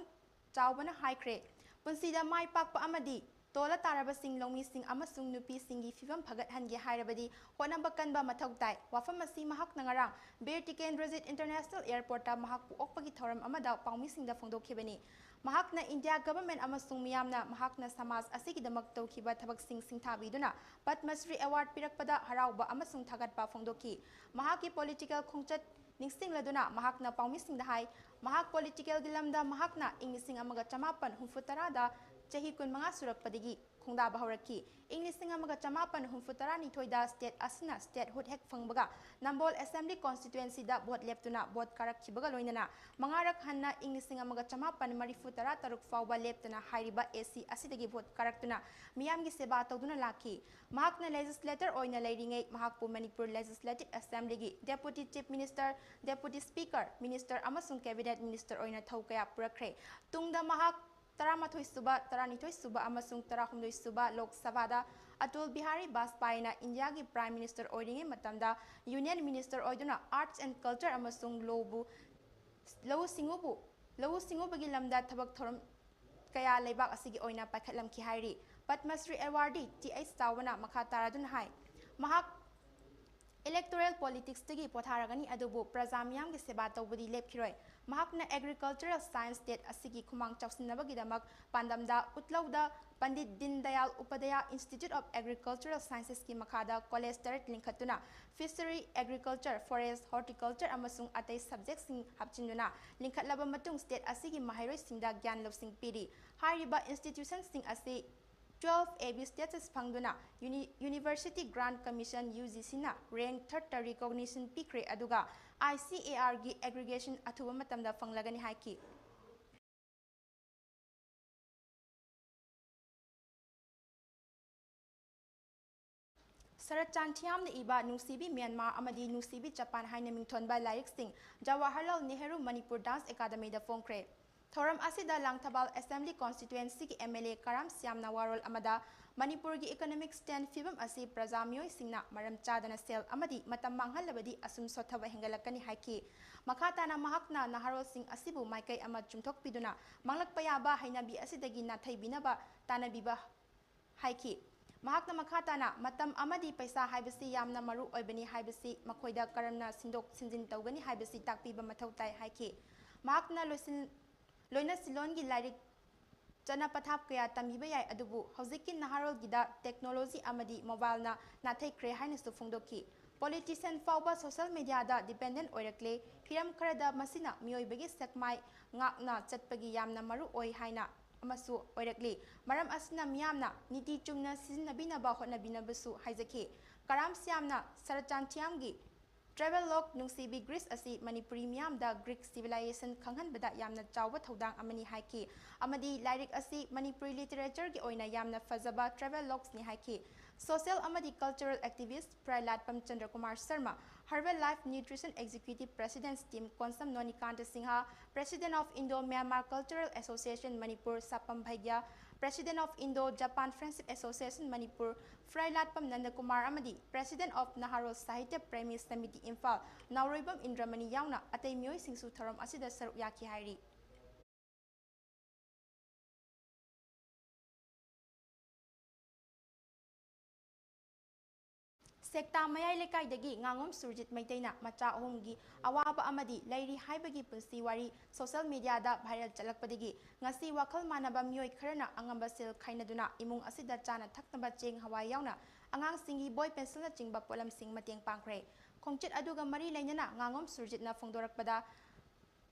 ꯆꯥꯎꯕꯅ ꯍꯥꯏꯈ꯭ꯔꯦ, ꯄꯨꯟꯁꯤꯗ ꯃꯥꯏ ꯄꯥꯛꯄ ꯑꯃꯗꯤ ꯇꯣꯜꯂ ꯇꯥꯔꯕꯁꯤꯡ, ꯂꯧꯃꯤꯁꯤꯡ ꯑꯃꯁꯨꯡ ꯅꯨꯄꯤꯁꯤꯡꯒꯤ ꯐꯤꯕꯝ ꯐꯒꯠꯍꯟꯒꯦ ꯍꯥꯏꯔꯕꯗꯤ ꯍꯣꯠꯅꯕ ꯀꯟꯕ ꯃꯊꯧ ꯇꯥꯏ꯫ ꯋꯥꯐꯝ ꯑꯁꯤ ꯃꯍꯥꯛꯅ ꯉꯔꯥꯡ ꯕꯤꯔ ꯇꯤꯀꯦꯟꯗ꯭ꯔꯖꯤꯠ International Airport ꯇ ꯃꯍꯥꯛꯄꯨ ꯑꯣꯛꯄꯒꯤ ꯊꯧꯔꯝ ꯑꯃꯗ ꯄꯥꯎꯃꯤꯁꯤꯡꯗ ꯐꯣꯡꯗꯣꯛꯈꯤꯕꯅꯤ꯫ ꯃꯍꯥꯛꯅ India government ꯑꯃꯁꯨꯡ ꯃꯤꯌꯥꯝꯅ ꯃꯍꯥꯛꯅ ꯁꯃꯥꯖ ꯑꯁꯤꯒꯤꯗꯃꯛ ꯇꯧꯈꯤꯕ ꯊꯕꯛꯁꯤꯡ ꯁꯤꯡꯊꯥꯕꯤꯗꯨꯅ ꯄꯗꯃ ꯁ꯭ꯔꯤ award ꯄꯤꯔꯛꯄꯗ ꯍꯔꯥꯎꯕ ꯑꯃꯁꯨꯡ ꯊꯥꯒꯠꯄ ꯐꯣꯡꯗꯣꯛꯈꯤ꯫ ꯃꯍꯥꯛꯀꯤ political ꯈꯣꯡꯆꯠ ꯅꯤꯡꯁꯤꯡꯂꯗꯨꯅ ꯃꯍꯥꯛꯅ ꯄꯥꯎꯃꯤꯁꯤꯡꯗ ꯍꯥꯏ, ꯃꯍꯥꯛ political ꯒꯤ ꯂꯝꯗ ꯃꯍꯥꯛꯅ ꯏꯪ ꯂꯤꯁꯤꯡ ꯑꯃꯒ ꯆꯃꯥꯄꯟ ꯍꯨꯝꯐꯨ ꯇꯔꯥꯗ ꯆꯍꯤ ꯀꯨꯟꯃꯉꯥ ꯁꯨꯔꯛꯄꯗꯒꯤ ꯈꯣꯡꯗꯥꯕ ꯍꯧꯔꯛꯈꯤ꯫ ꯏꯪ ꯂꯤꯁꯤꯡ ꯑꯃꯒ ꯆꯃꯥꯄꯟ ꯍꯨꯝꯐꯨ ꯇꯔꯥꯅꯤꯊꯣꯏꯗ state ꯑꯁꯤꯅ statehood ꯍꯦꯛ ꯐꯪꯕꯒ ꯅꯝꯕꯣꯜ Assembly Constituency ꯗ vote ꯂꯦꯞꯇꯨꯅ vote ꯀꯥꯔꯛꯈꯤꯕꯒ ꯂꯣꯏꯅꯅ ꯃꯉꯥꯔꯛ ꯍꯟꯅ ꯏꯪ ꯂꯤꯁꯤꯡ ꯑꯃꯒ ꯆꯃꯥꯄꯟ ꯃꯔꯤꯐꯨ ꯇꯔꯥ ꯇꯔꯨꯛ ꯐꯥꯎꯕ ꯂꯦꯞꯇꯅ ꯍꯥꯏꯔꯤꯕ AC ꯑꯁꯤꯗꯒꯤ vote ꯀꯥꯔꯛꯇꯨꯅ ꯃꯤꯌꯥꯝꯒꯤ ꯁꯦꯕꯥ ꯇꯧꯗꯨꯅ ꯂꯥꯛꯈꯤ꯫ ꯃꯍꯥꯛꯅ legislator ꯑꯣꯏꯅ ꯂꯩꯔꯤꯉꯩ ꯃꯍꯥꯛꯄꯨ ꯃꯅꯤꯄꯨꯔ Legislative Assembly ꯒꯤ Deputy Chief Minister, Deputy Speaker, Minister ꯑꯃꯁꯨꯡ Cabinet Minister ꯑꯣꯏꯅ ꯊꯧ ꯀꯌꯥ ꯄꯨꯔꯛꯈ꯭ꯔꯦ꯫ ꯇꯨꯡꯗ ꯃꯍꯥꯛ ꯇꯔꯥꯃꯥꯊꯣꯏ ꯁꯨꯕ, ꯇꯔꯥꯅꯤꯊꯣꯏ ꯁꯨꯕ ꯑꯃꯁꯨꯡ ꯇꯔꯥꯍꯨꯝꯗꯣꯏ ꯁꯨꯕ ꯂꯣꯛ ꯁꯚꯥꯗ ꯑꯇꯜ ꯕꯤꯍꯥꯔꯤ ꯕꯥꯖꯄꯥꯏꯅ ꯏꯟꯗꯤꯌꯥꯒꯤ Prime Minister ꯑꯣꯏꯔꯤꯉꯩ ꯃꯇꯝꯗ Union Minister ꯑꯣꯏꯗꯨꯅ Arts and Culture ꯑꯃꯁꯨꯡ ꯂꯧꯕꯨ, ꯂꯧꯎ ꯁꯤꯡꯎꯕꯨ, ꯂꯧꯎ ꯁꯤꯡꯎꯕꯒꯤ ꯂꯝꯗ ꯊꯕꯛ ꯊꯧꯔꯝ ꯀꯌꯥ ꯂꯩꯕꯥꯛ ꯑꯁꯤꯒꯤ ꯑꯣꯏꯅ ꯄꯥꯏꯈꯠꯂꯝꯈꯤ ꯍꯥꯏꯔꯤ꯫ Padma Shri awardee T H ꯆꯥꯎꯕꯅ ꯃꯈꯥ ꯇꯥꯔꯗꯨꯅ ꯍꯥꯏ, ꯃꯍꯥꯛ Electoral politicsꯇꯒꯤ ꯄꯣꯊꯥꯔꯒꯅꯤ, ꯑꯗꯨꯕꯨ ꯄ꯭ꯔꯖꯥ ꯃꯤꯌꯥꯝꯒꯤ ꯁꯦꯕꯥ ꯇꯧꯕꯗꯤ ꯂꯦꯞꯈꯤꯔꯣꯏ꯫ ꯃꯍꯥꯛꯅ Agricultural Science state ꯑꯁꯤꯒꯤ ꯈꯨꯃꯥꯡ ꯆꯥꯎꯁꯤꯟꯅꯕꯒꯤꯗꯃꯛ ꯄꯥꯟꯗꯝꯗ ꯎꯠꯂꯧꯗ ꯄꯟꯗꯤꯠ ꯗꯤꯟ Dayal Upadhyay Institute of Agricultural Sciencesꯀꯤ ꯃꯈꯥꯗ ꯀꯣꯂꯦꯖ ꯇꯔꯦꯠ ꯂꯤꯡꯈꯠꯇꯨꯅ Fishery, Agriculture, Forest, Horticulture ꯑꯃꯁꯨꯡ ꯑꯇꯩ subjectꯁꯤꯡ ꯍꯥꯞꯆꯤꯟꯗꯨꯅ ꯂꯤꯡꯈꯠꯂꯕ ꯃꯇꯨꯡ state ꯑꯁꯤꯒꯤ ꯃꯍꯩꯔꯣꯏꯁꯤꯡꯗ ꯒ꯭ꯌꯥꯟ ꯂꯧꯁꯤꯡ ꯄꯤꯔꯤ꯫ ꯍꯥꯏꯔꯤꯕ institutionꯁꯤꯡ ꯑꯁꯤ twelve A B status ꯐꯪꯗꯨꯅ Uni-, University Grant Commission, UGCꯅ rank thirdꯇ recognition ꯄꯤꯈ꯭ꯔꯦ, ꯑꯗꯨꯒ ICARꯒꯤ aggregation ꯑꯊꯨꯕ ꯃꯇꯝꯗ ꯐꯪꯂꯒꯅꯤ ꯍꯥꯏꯈꯤ꯫ ꯁꯔꯠꯆꯥꯟ ꯊꯤꯌꯥꯝꯅ ꯏꯕ ꯅꯨꯡꯁꯤꯕꯤ ꯃ꯭ꯌꯥꯟꯃꯥꯔ ꯑꯃꯗꯤ ꯅꯨꯡꯁꯤꯕꯤ ꯖꯄꯥꯟ ꯍꯥꯏꯅ ꯃꯤꯡꯊꯣꯟꯕ ꯂꯥꯏꯔꯤꯛꯁꯤꯡ ꯖꯋꯥꯍꯔꯂꯥꯜ ꯅꯦꯍꯔꯨ ꯃꯅꯤꯄꯨꯔ Dance Academyꯗ ꯐꯣꯡꯈ꯭ꯔꯦ꯫ ꯊꯧꯔꯝ ꯑꯁꯤꯗ ꯂꯥꯡꯊꯕꯥꯜ Assembly Constituencyꯒꯤ MLA ꯀꯔꯥꯝ ꯁ꯭ꯌꯥꯝꯅ ꯋꯥꯔꯣꯜ ꯑꯃꯗ ꯃꯅꯤꯄꯨꯔꯒꯤ economic stand ꯐꯤꯕꯝ ꯑꯁꯤ ꯄ꯭ꯔꯖꯥ ꯃꯤꯑꯣꯏꯁꯤꯡꯅ ꯃꯔꯝ ꯆꯥꯗꯅ ꯁꯦꯜ ꯑꯃꯗꯤ ꯃꯇꯝ ꯃꯥꯡꯍꯜꯂꯕꯗꯤ ꯑꯁꯨꯝ ꯁꯣꯠꯊꯕ ꯍꯦꯟꯒꯠꯂꯛꯀꯅꯤ ꯍꯥꯏꯈꯤ꯫ ꯃꯈꯥ ꯇꯥꯅ ꯃꯍꯥꯛꯅ ꯅꯍꯥꯔꯣꯜꯁꯤꯡ ꯑꯁꯤꯕꯨ ꯃꯥꯏꯀꯩ ꯑꯃ ꯆꯨꯝꯊꯣꯛꯄꯤꯗꯨꯅ ꯃꯥꯡꯂꯛꯄ ꯌꯥꯕ ꯍꯩꯅꯕꯤ ꯑꯁꯤꯗꯒꯤ ꯅꯥꯊꯩꯕꯤꯅꯕ ꯇꯥꯟꯅꯕꯤꯕ ꯍꯥꯏꯈꯤ꯫ ꯃꯍꯥꯛꯅ ꯃꯈꯥ ꯇꯥꯅ ꯃꯇꯝ ꯑꯃꯗꯤ ꯄꯩꯁꯥ ꯍꯥꯏꯕꯁꯤ ꯌꯥꯝꯅ ꯃꯔꯨ ꯑꯣꯏꯕꯅꯤ ꯍꯥꯏꯕꯁꯤ ꯃꯈꯣꯏꯗ ꯀꯔꯝꯅ ꯁꯤꯟꯗꯣꯛ ꯁꯤꯟꯖꯤꯟ ꯇꯧꯒꯅꯤ ꯍꯥꯏꯕꯁꯤ ꯇꯥꯛꯄꯤꯕ ꯃꯊꯧ ꯇꯥꯏ ꯍꯥꯏꯈꯤ꯫ ꯃꯍꯥꯛꯅ ꯂꯣꯏꯁꯤꯟ-, ꯂꯣꯏꯅ ꯁꯤꯂꯣꯟꯒꯤ ꯂꯥꯏꯔꯤꯛ ꯆꯠꯅ ꯄꯊꯥꯞ ꯀꯌꯥ ꯇꯝꯕꯤꯕ ꯌꯥꯏ, ꯑꯗꯨꯕꯨ ꯍꯧꯖꯤꯛꯀꯤ ꯅꯍꯥꯔꯣꯜꯒꯤꯗ technology ꯑꯃꯗꯤ mobileꯅ ꯅꯥꯊꯩꯈ꯭ꯔꯦ ꯍꯥꯏꯅꯁꯨ ꯐꯣꯡꯗꯣꯛꯈꯤ꯫ Politician ꯐꯥꯎꯕ social mediaꯗ dependent ꯑꯣꯏꯔꯛꯂꯦ꯫ ꯍꯤꯔꯝ ꯈꯔꯗ ꯃꯁꯤꯅ ꯃꯤꯑꯣꯏꯕꯒꯤ ꯁꯛꯃꯥꯏ ꯉꯥꯛꯅ ꯆꯠꯄꯒꯤ ꯌꯥꯝꯅ ꯃꯔꯨ ꯑꯣꯏ ꯍꯥꯏꯅ ꯑꯃꯁꯨ ꯑꯣꯏꯔꯛꯂꯤ꯫ ꯃꯔꯝ ꯑꯁꯤꯅ ꯃꯤꯌꯥꯝꯅ ꯅꯤꯇꯤ ꯆꯨꯝꯅ ꯁꯤꯖꯤꯟꯅꯕꯤꯅꯕ ꯍꯣꯠꯅꯕꯤꯅꯕꯁꯨ ꯍꯥꯏꯖꯈꯤ꯫ ꯀꯔꯥꯝ ꯁ꯭ꯌꯥꯝꯅ ꯁꯔꯠꯆꯥꯟ ꯊꯤꯌꯥꯝꯒꯤ Travelogue ꯅꯨꯡꯁꯤꯕꯤ ꯒ꯭ꯔꯤꯁ ꯑꯁꯤ ꯃꯅꯤꯄꯨꯔꯤ ꯃꯤꯌꯥꯝꯗ Greek civilization ꯈꯪꯍꯟꯕꯗ ꯌꯥꯝꯅ ꯆꯥꯎꯕ ꯊꯧꯗꯥꯡ ꯑꯃꯅꯤ ꯍꯥꯏꯈꯤ, ꯑꯃꯗꯤ ꯂꯥꯏꯔꯤꯛ ꯑꯁꯤ ꯃꯅꯤꯄꯨꯔꯤ literatureꯒꯤ ꯑꯣꯏꯅ ꯌꯥꯝꯅ ꯐꯖꯕ travelogueꯅꯤ ꯍꯥꯏꯈꯤ꯫ Social ꯑꯃꯗꯤ cultural activist ꯐ꯭ꯔꯥꯏꯂꯥꯠꯄꯝ ꯆꯟꯗ꯭ꯔꯀꯨꯃꯥꯔ Sharma, Herbalife Nutrition Executive President Team Konsam ꯅꯣꯅꯤꯀꯥꯟꯇ Singh, President of Indo-Myanmar Cultural Association Manipur ꯁꯥꯄꯝ ꯚꯩꯒ꯭ꯌꯥ, President of Indo-Japan Friendship Association Manipur ꯐ꯭ꯔꯥꯏꯂꯥꯠꯄꯝ ꯅꯟꯗꯀꯨꯃꯥꯔ ꯑꯃꯗꯤ President of ꯅꯍꯥꯔꯣꯜ ꯁꯥꯍꯤꯇ꯭ꯌ ꯄ꯭ꯔꯦꯃꯤ ꯁꯃꯤꯇꯤ ꯏꯝꯐꯥꯜ ꯅꯥꯎꯔꯣꯏꯕꯝ ꯏꯟꯗ꯭ꯔꯃꯅꯤ ꯌꯥꯎꯅ ꯑꯇꯩ ꯃꯤꯑꯣꯏꯁꯤꯡꯁꯨ ꯊꯧꯔꯝ ꯑꯁꯤꯗ ꯁꯔꯨꯛ ꯌꯥꯈꯤ ꯍꯥꯏꯔꯤ꯫ ꯁꯦꯛꯇꯥ ꯃꯌꯥꯏ ꯂꯩꯀꯥꯏꯗꯒꯤ ꯉꯥꯉꯣꯝ ꯁꯨꯔꯖꯤꯠ ꯃꯩꯇꯩꯅ ꯃꯆꯥ ꯑꯍꯨꯝꯒꯤ ꯑꯋꯥꯕ ꯑꯃꯗꯤ ꯂꯩꯔꯤ ꯍꯥꯏꯕꯒꯤ ꯄꯨꯟꯁꯤ ꯋꯥꯔꯤ ꯁꯣꯁꯦꯜ ꯃꯤꯗꯤꯌꯥꯗ ꯚꯥꯏꯔꯦꯜ ꯆꯠꯂꯛꯄꯗꯒꯤ ꯉꯁꯤ ꯋꯥꯈꯜ ꯃꯥꯟꯅꯕ ꯃꯤꯑꯣꯏ ꯈꯔꯅ ꯑꯉꯝꯕ ꯁꯦꯜ ꯈꯥꯏꯅꯗꯨꯅ ꯏꯃꯨꯡ ꯑꯁꯤꯗ ꯆꯥꯅ ꯊꯛꯅꯕ ꯆꯦꯡ ꯍꯋꯥꯏ ꯌꯥꯎꯅ ꯑꯉꯥꯡꯁꯤꯡꯒꯤ ꯕꯣꯏ ꯄꯦꯟꯁꯤꯜꯅꯆꯤꯡꯕ ꯄꯣꯠꯂꯝꯁꯤꯡ ꯃꯇꯦꯡ ꯄꯥꯡꯈ꯭ꯔꯦ꯫ ꯈꯣꯡꯆꯠ ꯑꯗꯨꯒ ꯃꯔꯤ ꯂꯩꯅꯅ ꯉꯥꯉꯣꯝ ꯁꯨꯔꯖꯤꯠꯅ ꯐꯣꯡꯗꯣꯔꯛꯄꯗ,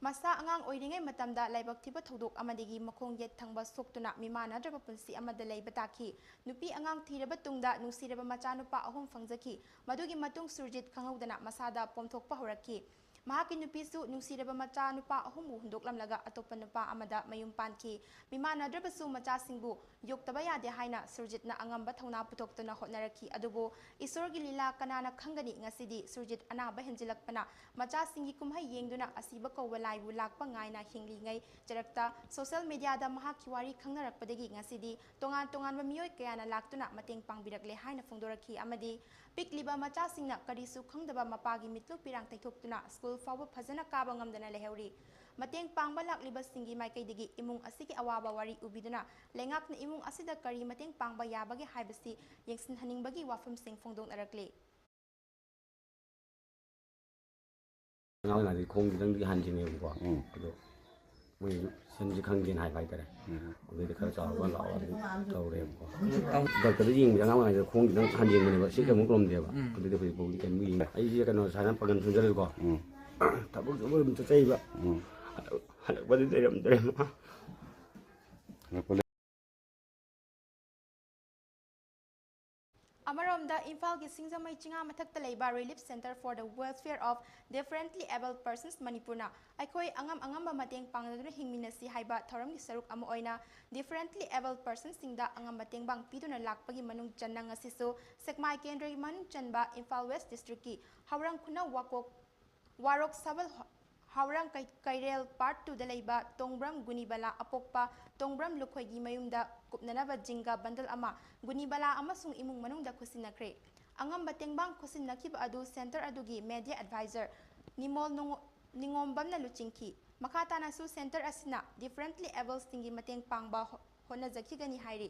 ꯃꯁꯥ ꯑꯉꯥꯡ ꯑꯣꯏꯔꯤꯉꯩ ꯃꯇꯝꯗ ꯂꯥꯏꯕꯛ ꯊꯤꯕ ꯊꯧꯗꯣꯛ ꯑꯃꯗꯒꯤ ꯃꯈꯣꯡ ꯌꯦꯠ ꯊꯪꯕ ꯁꯣꯛꯇꯨꯅ ꯃꯤꯃꯥꯟꯅꯗ꯭ꯔꯕ ꯄꯨꯟꯁꯤ ꯑꯃꯗ ꯂꯩꯕ ꯇꯥꯈꯤ꯫ ꯅꯨꯄꯤ ꯑꯉꯥꯡ ꯊꯤꯔꯕ ꯇꯨꯡꯗ ꯅꯨꯡꯁꯤꯔꯕ ꯃꯆꯥꯅꯨꯄꯥ ꯑꯍꯨꯝ ꯐꯪꯖꯈꯤ꯫ ꯃꯗꯨꯒꯤ ꯃꯇꯨꯡ ꯁꯨꯔꯖꯤꯠ ꯈꯪꯍꯧꯗꯅ ꯃꯁꯥꯗ ꯄꯣꯝꯊꯣꯛꯄ ꯍꯧꯔꯛꯈꯤ꯫ ꯃꯍꯥꯛꯀꯤ ꯅꯨꯄꯤꯁꯨ ꯅꯨꯡꯁꯤꯔꯕ ꯃꯆꯥ ꯅꯨꯄꯥ ꯑꯍꯨꯝꯕꯨ ꯍꯨꯟꯗꯣꯛꯂꯝꯂꯒ ꯑꯇꯣꯞꯄ ꯅꯨꯄꯥ ꯑꯃꯗ ꯃꯌꯨꯝ ꯄꯥꯟꯈꯤ꯫ ꯃꯤꯃꯥꯟꯅꯗ꯭ꯔꯕꯁꯨ ꯃꯆꯥꯁꯤꯡꯕꯨ ꯌꯣꯛꯇꯕ ꯌꯥꯗꯦ ꯍꯥꯏꯅ ꯁꯨꯔꯖꯤꯠꯅ ꯑꯉꯝꯕ ꯊꯧꯅꯥ ꯄꯨꯊꯣꯛꯇꯨꯅ ꯍꯣꯠꯅꯔꯛꯈꯤ꯫ ꯑꯗꯨꯕꯨ ꯏꯁꯣꯔꯒꯤ ꯂꯤꯂꯥ ꯀꯅꯥꯅ ꯈꯪꯒꯅꯤ? ꯉꯁꯤꯗꯤ ꯁꯨꯔꯖꯤꯠ ꯑꯅꯥꯕ ꯍꯦꯟꯖꯤꯜꯂꯛꯄꯅ ꯃꯆꯥꯁꯤꯡꯒꯤ ꯀꯨꯝꯍꯩ ꯌꯦꯡꯗꯨꯅ ꯑꯁꯤꯕ ꯀꯧꯕ ꯂꯥꯏꯕꯨ ꯂꯥꯛꯄ ꯉꯥꯏꯅ ꯍꯤꯡꯂꯤꯉꯩ ꯆꯔꯛꯇ ꯁꯣꯁꯦꯜ ꯃꯤꯗꯤꯌꯥꯗ ꯃꯍꯥꯛꯀꯤ ꯋꯥꯔꯤ ꯈꯪꯅꯔꯛꯄꯗꯒꯤ ꯉꯁꯤꯗꯤ ꯇꯣꯉꯥꯟ ꯇꯣꯉꯥꯟꯕ ꯃꯤꯑꯣꯏ ꯀꯌꯥꯅ ꯂꯥꯛꯇꯨꯅ ꯃꯇꯦꯡ ꯄꯥꯡꯕꯤꯔꯛꯂꯦ ꯍꯥꯏꯅ ꯐꯣꯡꯗꯣꯔꯛꯈꯤ꯫ ꯑꯃꯗꯤ ꯄꯤꯛꯂꯤꯕ ꯃꯆꯥꯁꯤꯡꯅ ꯀꯔꯤꯁꯨ ꯈꯪꯗꯕ ꯃꯄꯥꯒꯤ ꯃꯤꯠꯂꯨ ꯄꯤꯔꯥꯡ ꯇꯩꯊꯣꯛꯇꯨꯅ ꯁ꯭ꯀꯨꯜ ꯐꯥꯎꯕ ꯐꯖꯅ ꯀꯥꯕ ꯉꯝꯗꯅ ꯂꯩꯍꯧꯔꯤ꯫ ꯃꯇꯦꯡ ꯄꯥꯡꯕ ꯂꯥꯛꯂꯤꯕꯁꯤꯡꯒꯤ ꯃꯥꯏꯀꯩꯗꯒꯤ ꯏꯃꯨꯡ ꯑꯁꯤꯒꯤ ꯑꯋꯥꯕ ꯋꯥꯔꯤ ꯎꯕꯤꯗꯨꯅ ꯂꯩꯉꯥꯛꯅ ꯏꯃꯨꯡ ꯑꯁꯤꯗ ꯀꯔꯤ ꯃꯇꯦꯡ ꯄꯥꯡꯕ ꯌꯥꯕꯒꯦ ꯍꯥꯏꯕꯁꯤ ꯌꯦꯡꯁꯤꯟꯍꯟꯅꯤꯡꯕꯒꯤ ꯋꯥꯐꯝꯁꯤꯡ ꯐꯣꯡꯗꯣꯛꯅꯔꯛꯂꯤ꯫ ꯑꯉꯥꯡ ꯑꯣꯏꯔꯤꯉꯩꯗꯒꯤ ꯈꯣꯡ ꯈꯤꯇꯪꯗꯤ ꯍꯥꯟꯖꯤꯟꯉꯦꯕꯀꯣ꯫ ꯎꯝ꯫ ꯑꯗꯣ ꯃꯣꯏꯁꯨ ꯁꯦꯟꯁꯦ ꯈꯪꯗꯦꯅ ꯍꯥꯏꯕ ꯍꯥꯏꯇꯥꯔꯦ꯫ ꯎꯝ꯫ ꯑꯗꯩꯗꯤ ꯈꯔ ꯆꯥꯎꯔꯒ ꯂꯥꯛꯑꯣ ꯑꯗꯨꯝ ꯇꯧꯔꯦꯕꯀꯣ꯫ ꯗꯣꯛꯇꯔꯗ ꯌꯦꯡꯕꯁꯦ ꯑꯉꯥꯡ ꯑꯣꯏꯔꯤꯉꯩꯗ ꯈꯣꯡ ꯈꯤꯇꯪ ꯍꯥꯟꯖꯤꯟꯕꯅꯦꯕ, ꯁꯤꯠ ꯑꯃꯨꯛ ꯇꯧꯔꯝꯗꯦꯕ꯫ ꯎꯝ꯫ ꯑꯗꯨꯗꯤ ꯍꯧꯖꯤꯛꯐꯥꯎꯗꯤ ꯀꯩꯝ ꯌꯦꯡꯗꯦ꯫ ꯑꯩꯁꯦ ꯀꯩꯅꯣ ꯁꯨꯃꯥꯏꯅ ꯄꯥꯡꯒꯜ ꯁꯣꯟꯖꯜꯂꯦꯀꯣ꯫ ꯎꯝ꯫ ꯊꯕꯛ ꯁꯨꯕ ꯑꯗꯨꯝ ꯆꯠꯆꯩꯕ꯫ ꯎꯝ꯫ ꯍꯜꯂꯛꯄꯗꯤ ꯂꯩꯔꯝꯗ꯭ꯔꯦ꯫ ꯍꯜꯂꯛꯄ ꯂꯩ- ꯑꯃꯔꯣꯝꯗ ꯏꯝꯐꯥꯜꯒꯤ ꯁꯤꯡꯖꯃꯩ ꯆꯤꯉꯥ ꯃꯊꯛꯇ ꯂꯩꯕ Relief Centre for the Welfare of Differently Abled Persons ꯃꯅꯤꯄꯨꯔꯅ ꯑꯩꯈꯣꯏ ꯑꯉꯝ ꯑꯉꯝꯕ ꯃꯇꯦꯡ ꯄꯥꯡꯅꯗꯨꯅ ꯍꯤꯡꯃꯤꯟꯅꯁꯤ ꯍꯥꯏꯕ ꯊꯧꯔꯝꯒꯤ ꯁꯔꯨꯛ ꯑꯃ ꯑꯣꯏꯅ differently abled personsꯁꯤꯡꯗ ꯑꯉꯝꯕ ꯇꯦꯡꯕꯥꯡ ꯄꯤꯗꯨꯅ ꯂꯥꯛꯄꯒꯤ ꯃꯅꯨꯡ ꯆꯟꯅ ꯉꯁꯤꯁꯨ ꯁꯦꯛꯃꯥꯏ ꯀꯦꯟꯗ꯭ꯔꯒꯤ ꯃꯅꯨꯡ ꯆꯟꯕ ꯏꯝꯐꯥꯜ West Districtꯀꯤ ꯍꯥꯎꯔꯥꯡ ꯈꯨꯅꯧ ꯋꯥꯀꯣꯛ ꯋꯥꯔꯣꯛ ꯁꯕꯜ ꯍꯥꯎꯔꯥꯡ ꯀꯩ-, ꯀꯩꯔꯦꯜ Part Twoꯗ ꯂꯩꯕ ꯇꯣꯡꯕ꯭ꯔꯝ ꯒꯨꯅꯤꯕꯂꯥ ꯑꯄꯣꯛꯄ ꯇꯣꯡꯕ꯭ꯔꯝ ꯂꯨꯈꯣꯏꯒꯤ ꯃꯌꯨꯝꯗ ꯀꯨꯞꯅꯅꯕ ꯖꯤꯡꯒ ꯕꯟꯗꯜ ꯑꯃ ꯒꯨꯅꯤꯕꯂꯥ ꯑꯃꯁꯨꯡ ꯏꯃꯨꯡ ꯃꯅꯨꯡꯗ ꯈꯨꯠꯁꯤꯟꯅꯈ꯭ꯔꯦ꯫ ꯑꯉꯝꯕ ꯇꯦꯡꯕꯥꯡ ꯈꯨꯠꯁꯤꯟꯅꯈꯤꯕ ꯑꯗꯨ Centre ꯑꯗꯨꯒꯤ Media Advisor ꯅꯤꯃꯣꯜ ꯅꯣꯡ-, ꯅꯤꯉꯣꯝꯕꯝꯅ ꯂꯨꯆꯤꯡꯈꯤ꯫ ꯃꯈꯥ ꯇꯥꯅꯁꯨ Centre ꯑꯁꯤꯅ differently abledꯁꯤꯡꯒꯤ ꯃꯇꯦꯡ ꯄꯥꯡꯕ ꯍꯣ-, ꯍꯣꯠꯅꯖꯈꯤꯒꯅꯤ ꯍꯥꯏꯔꯤ꯫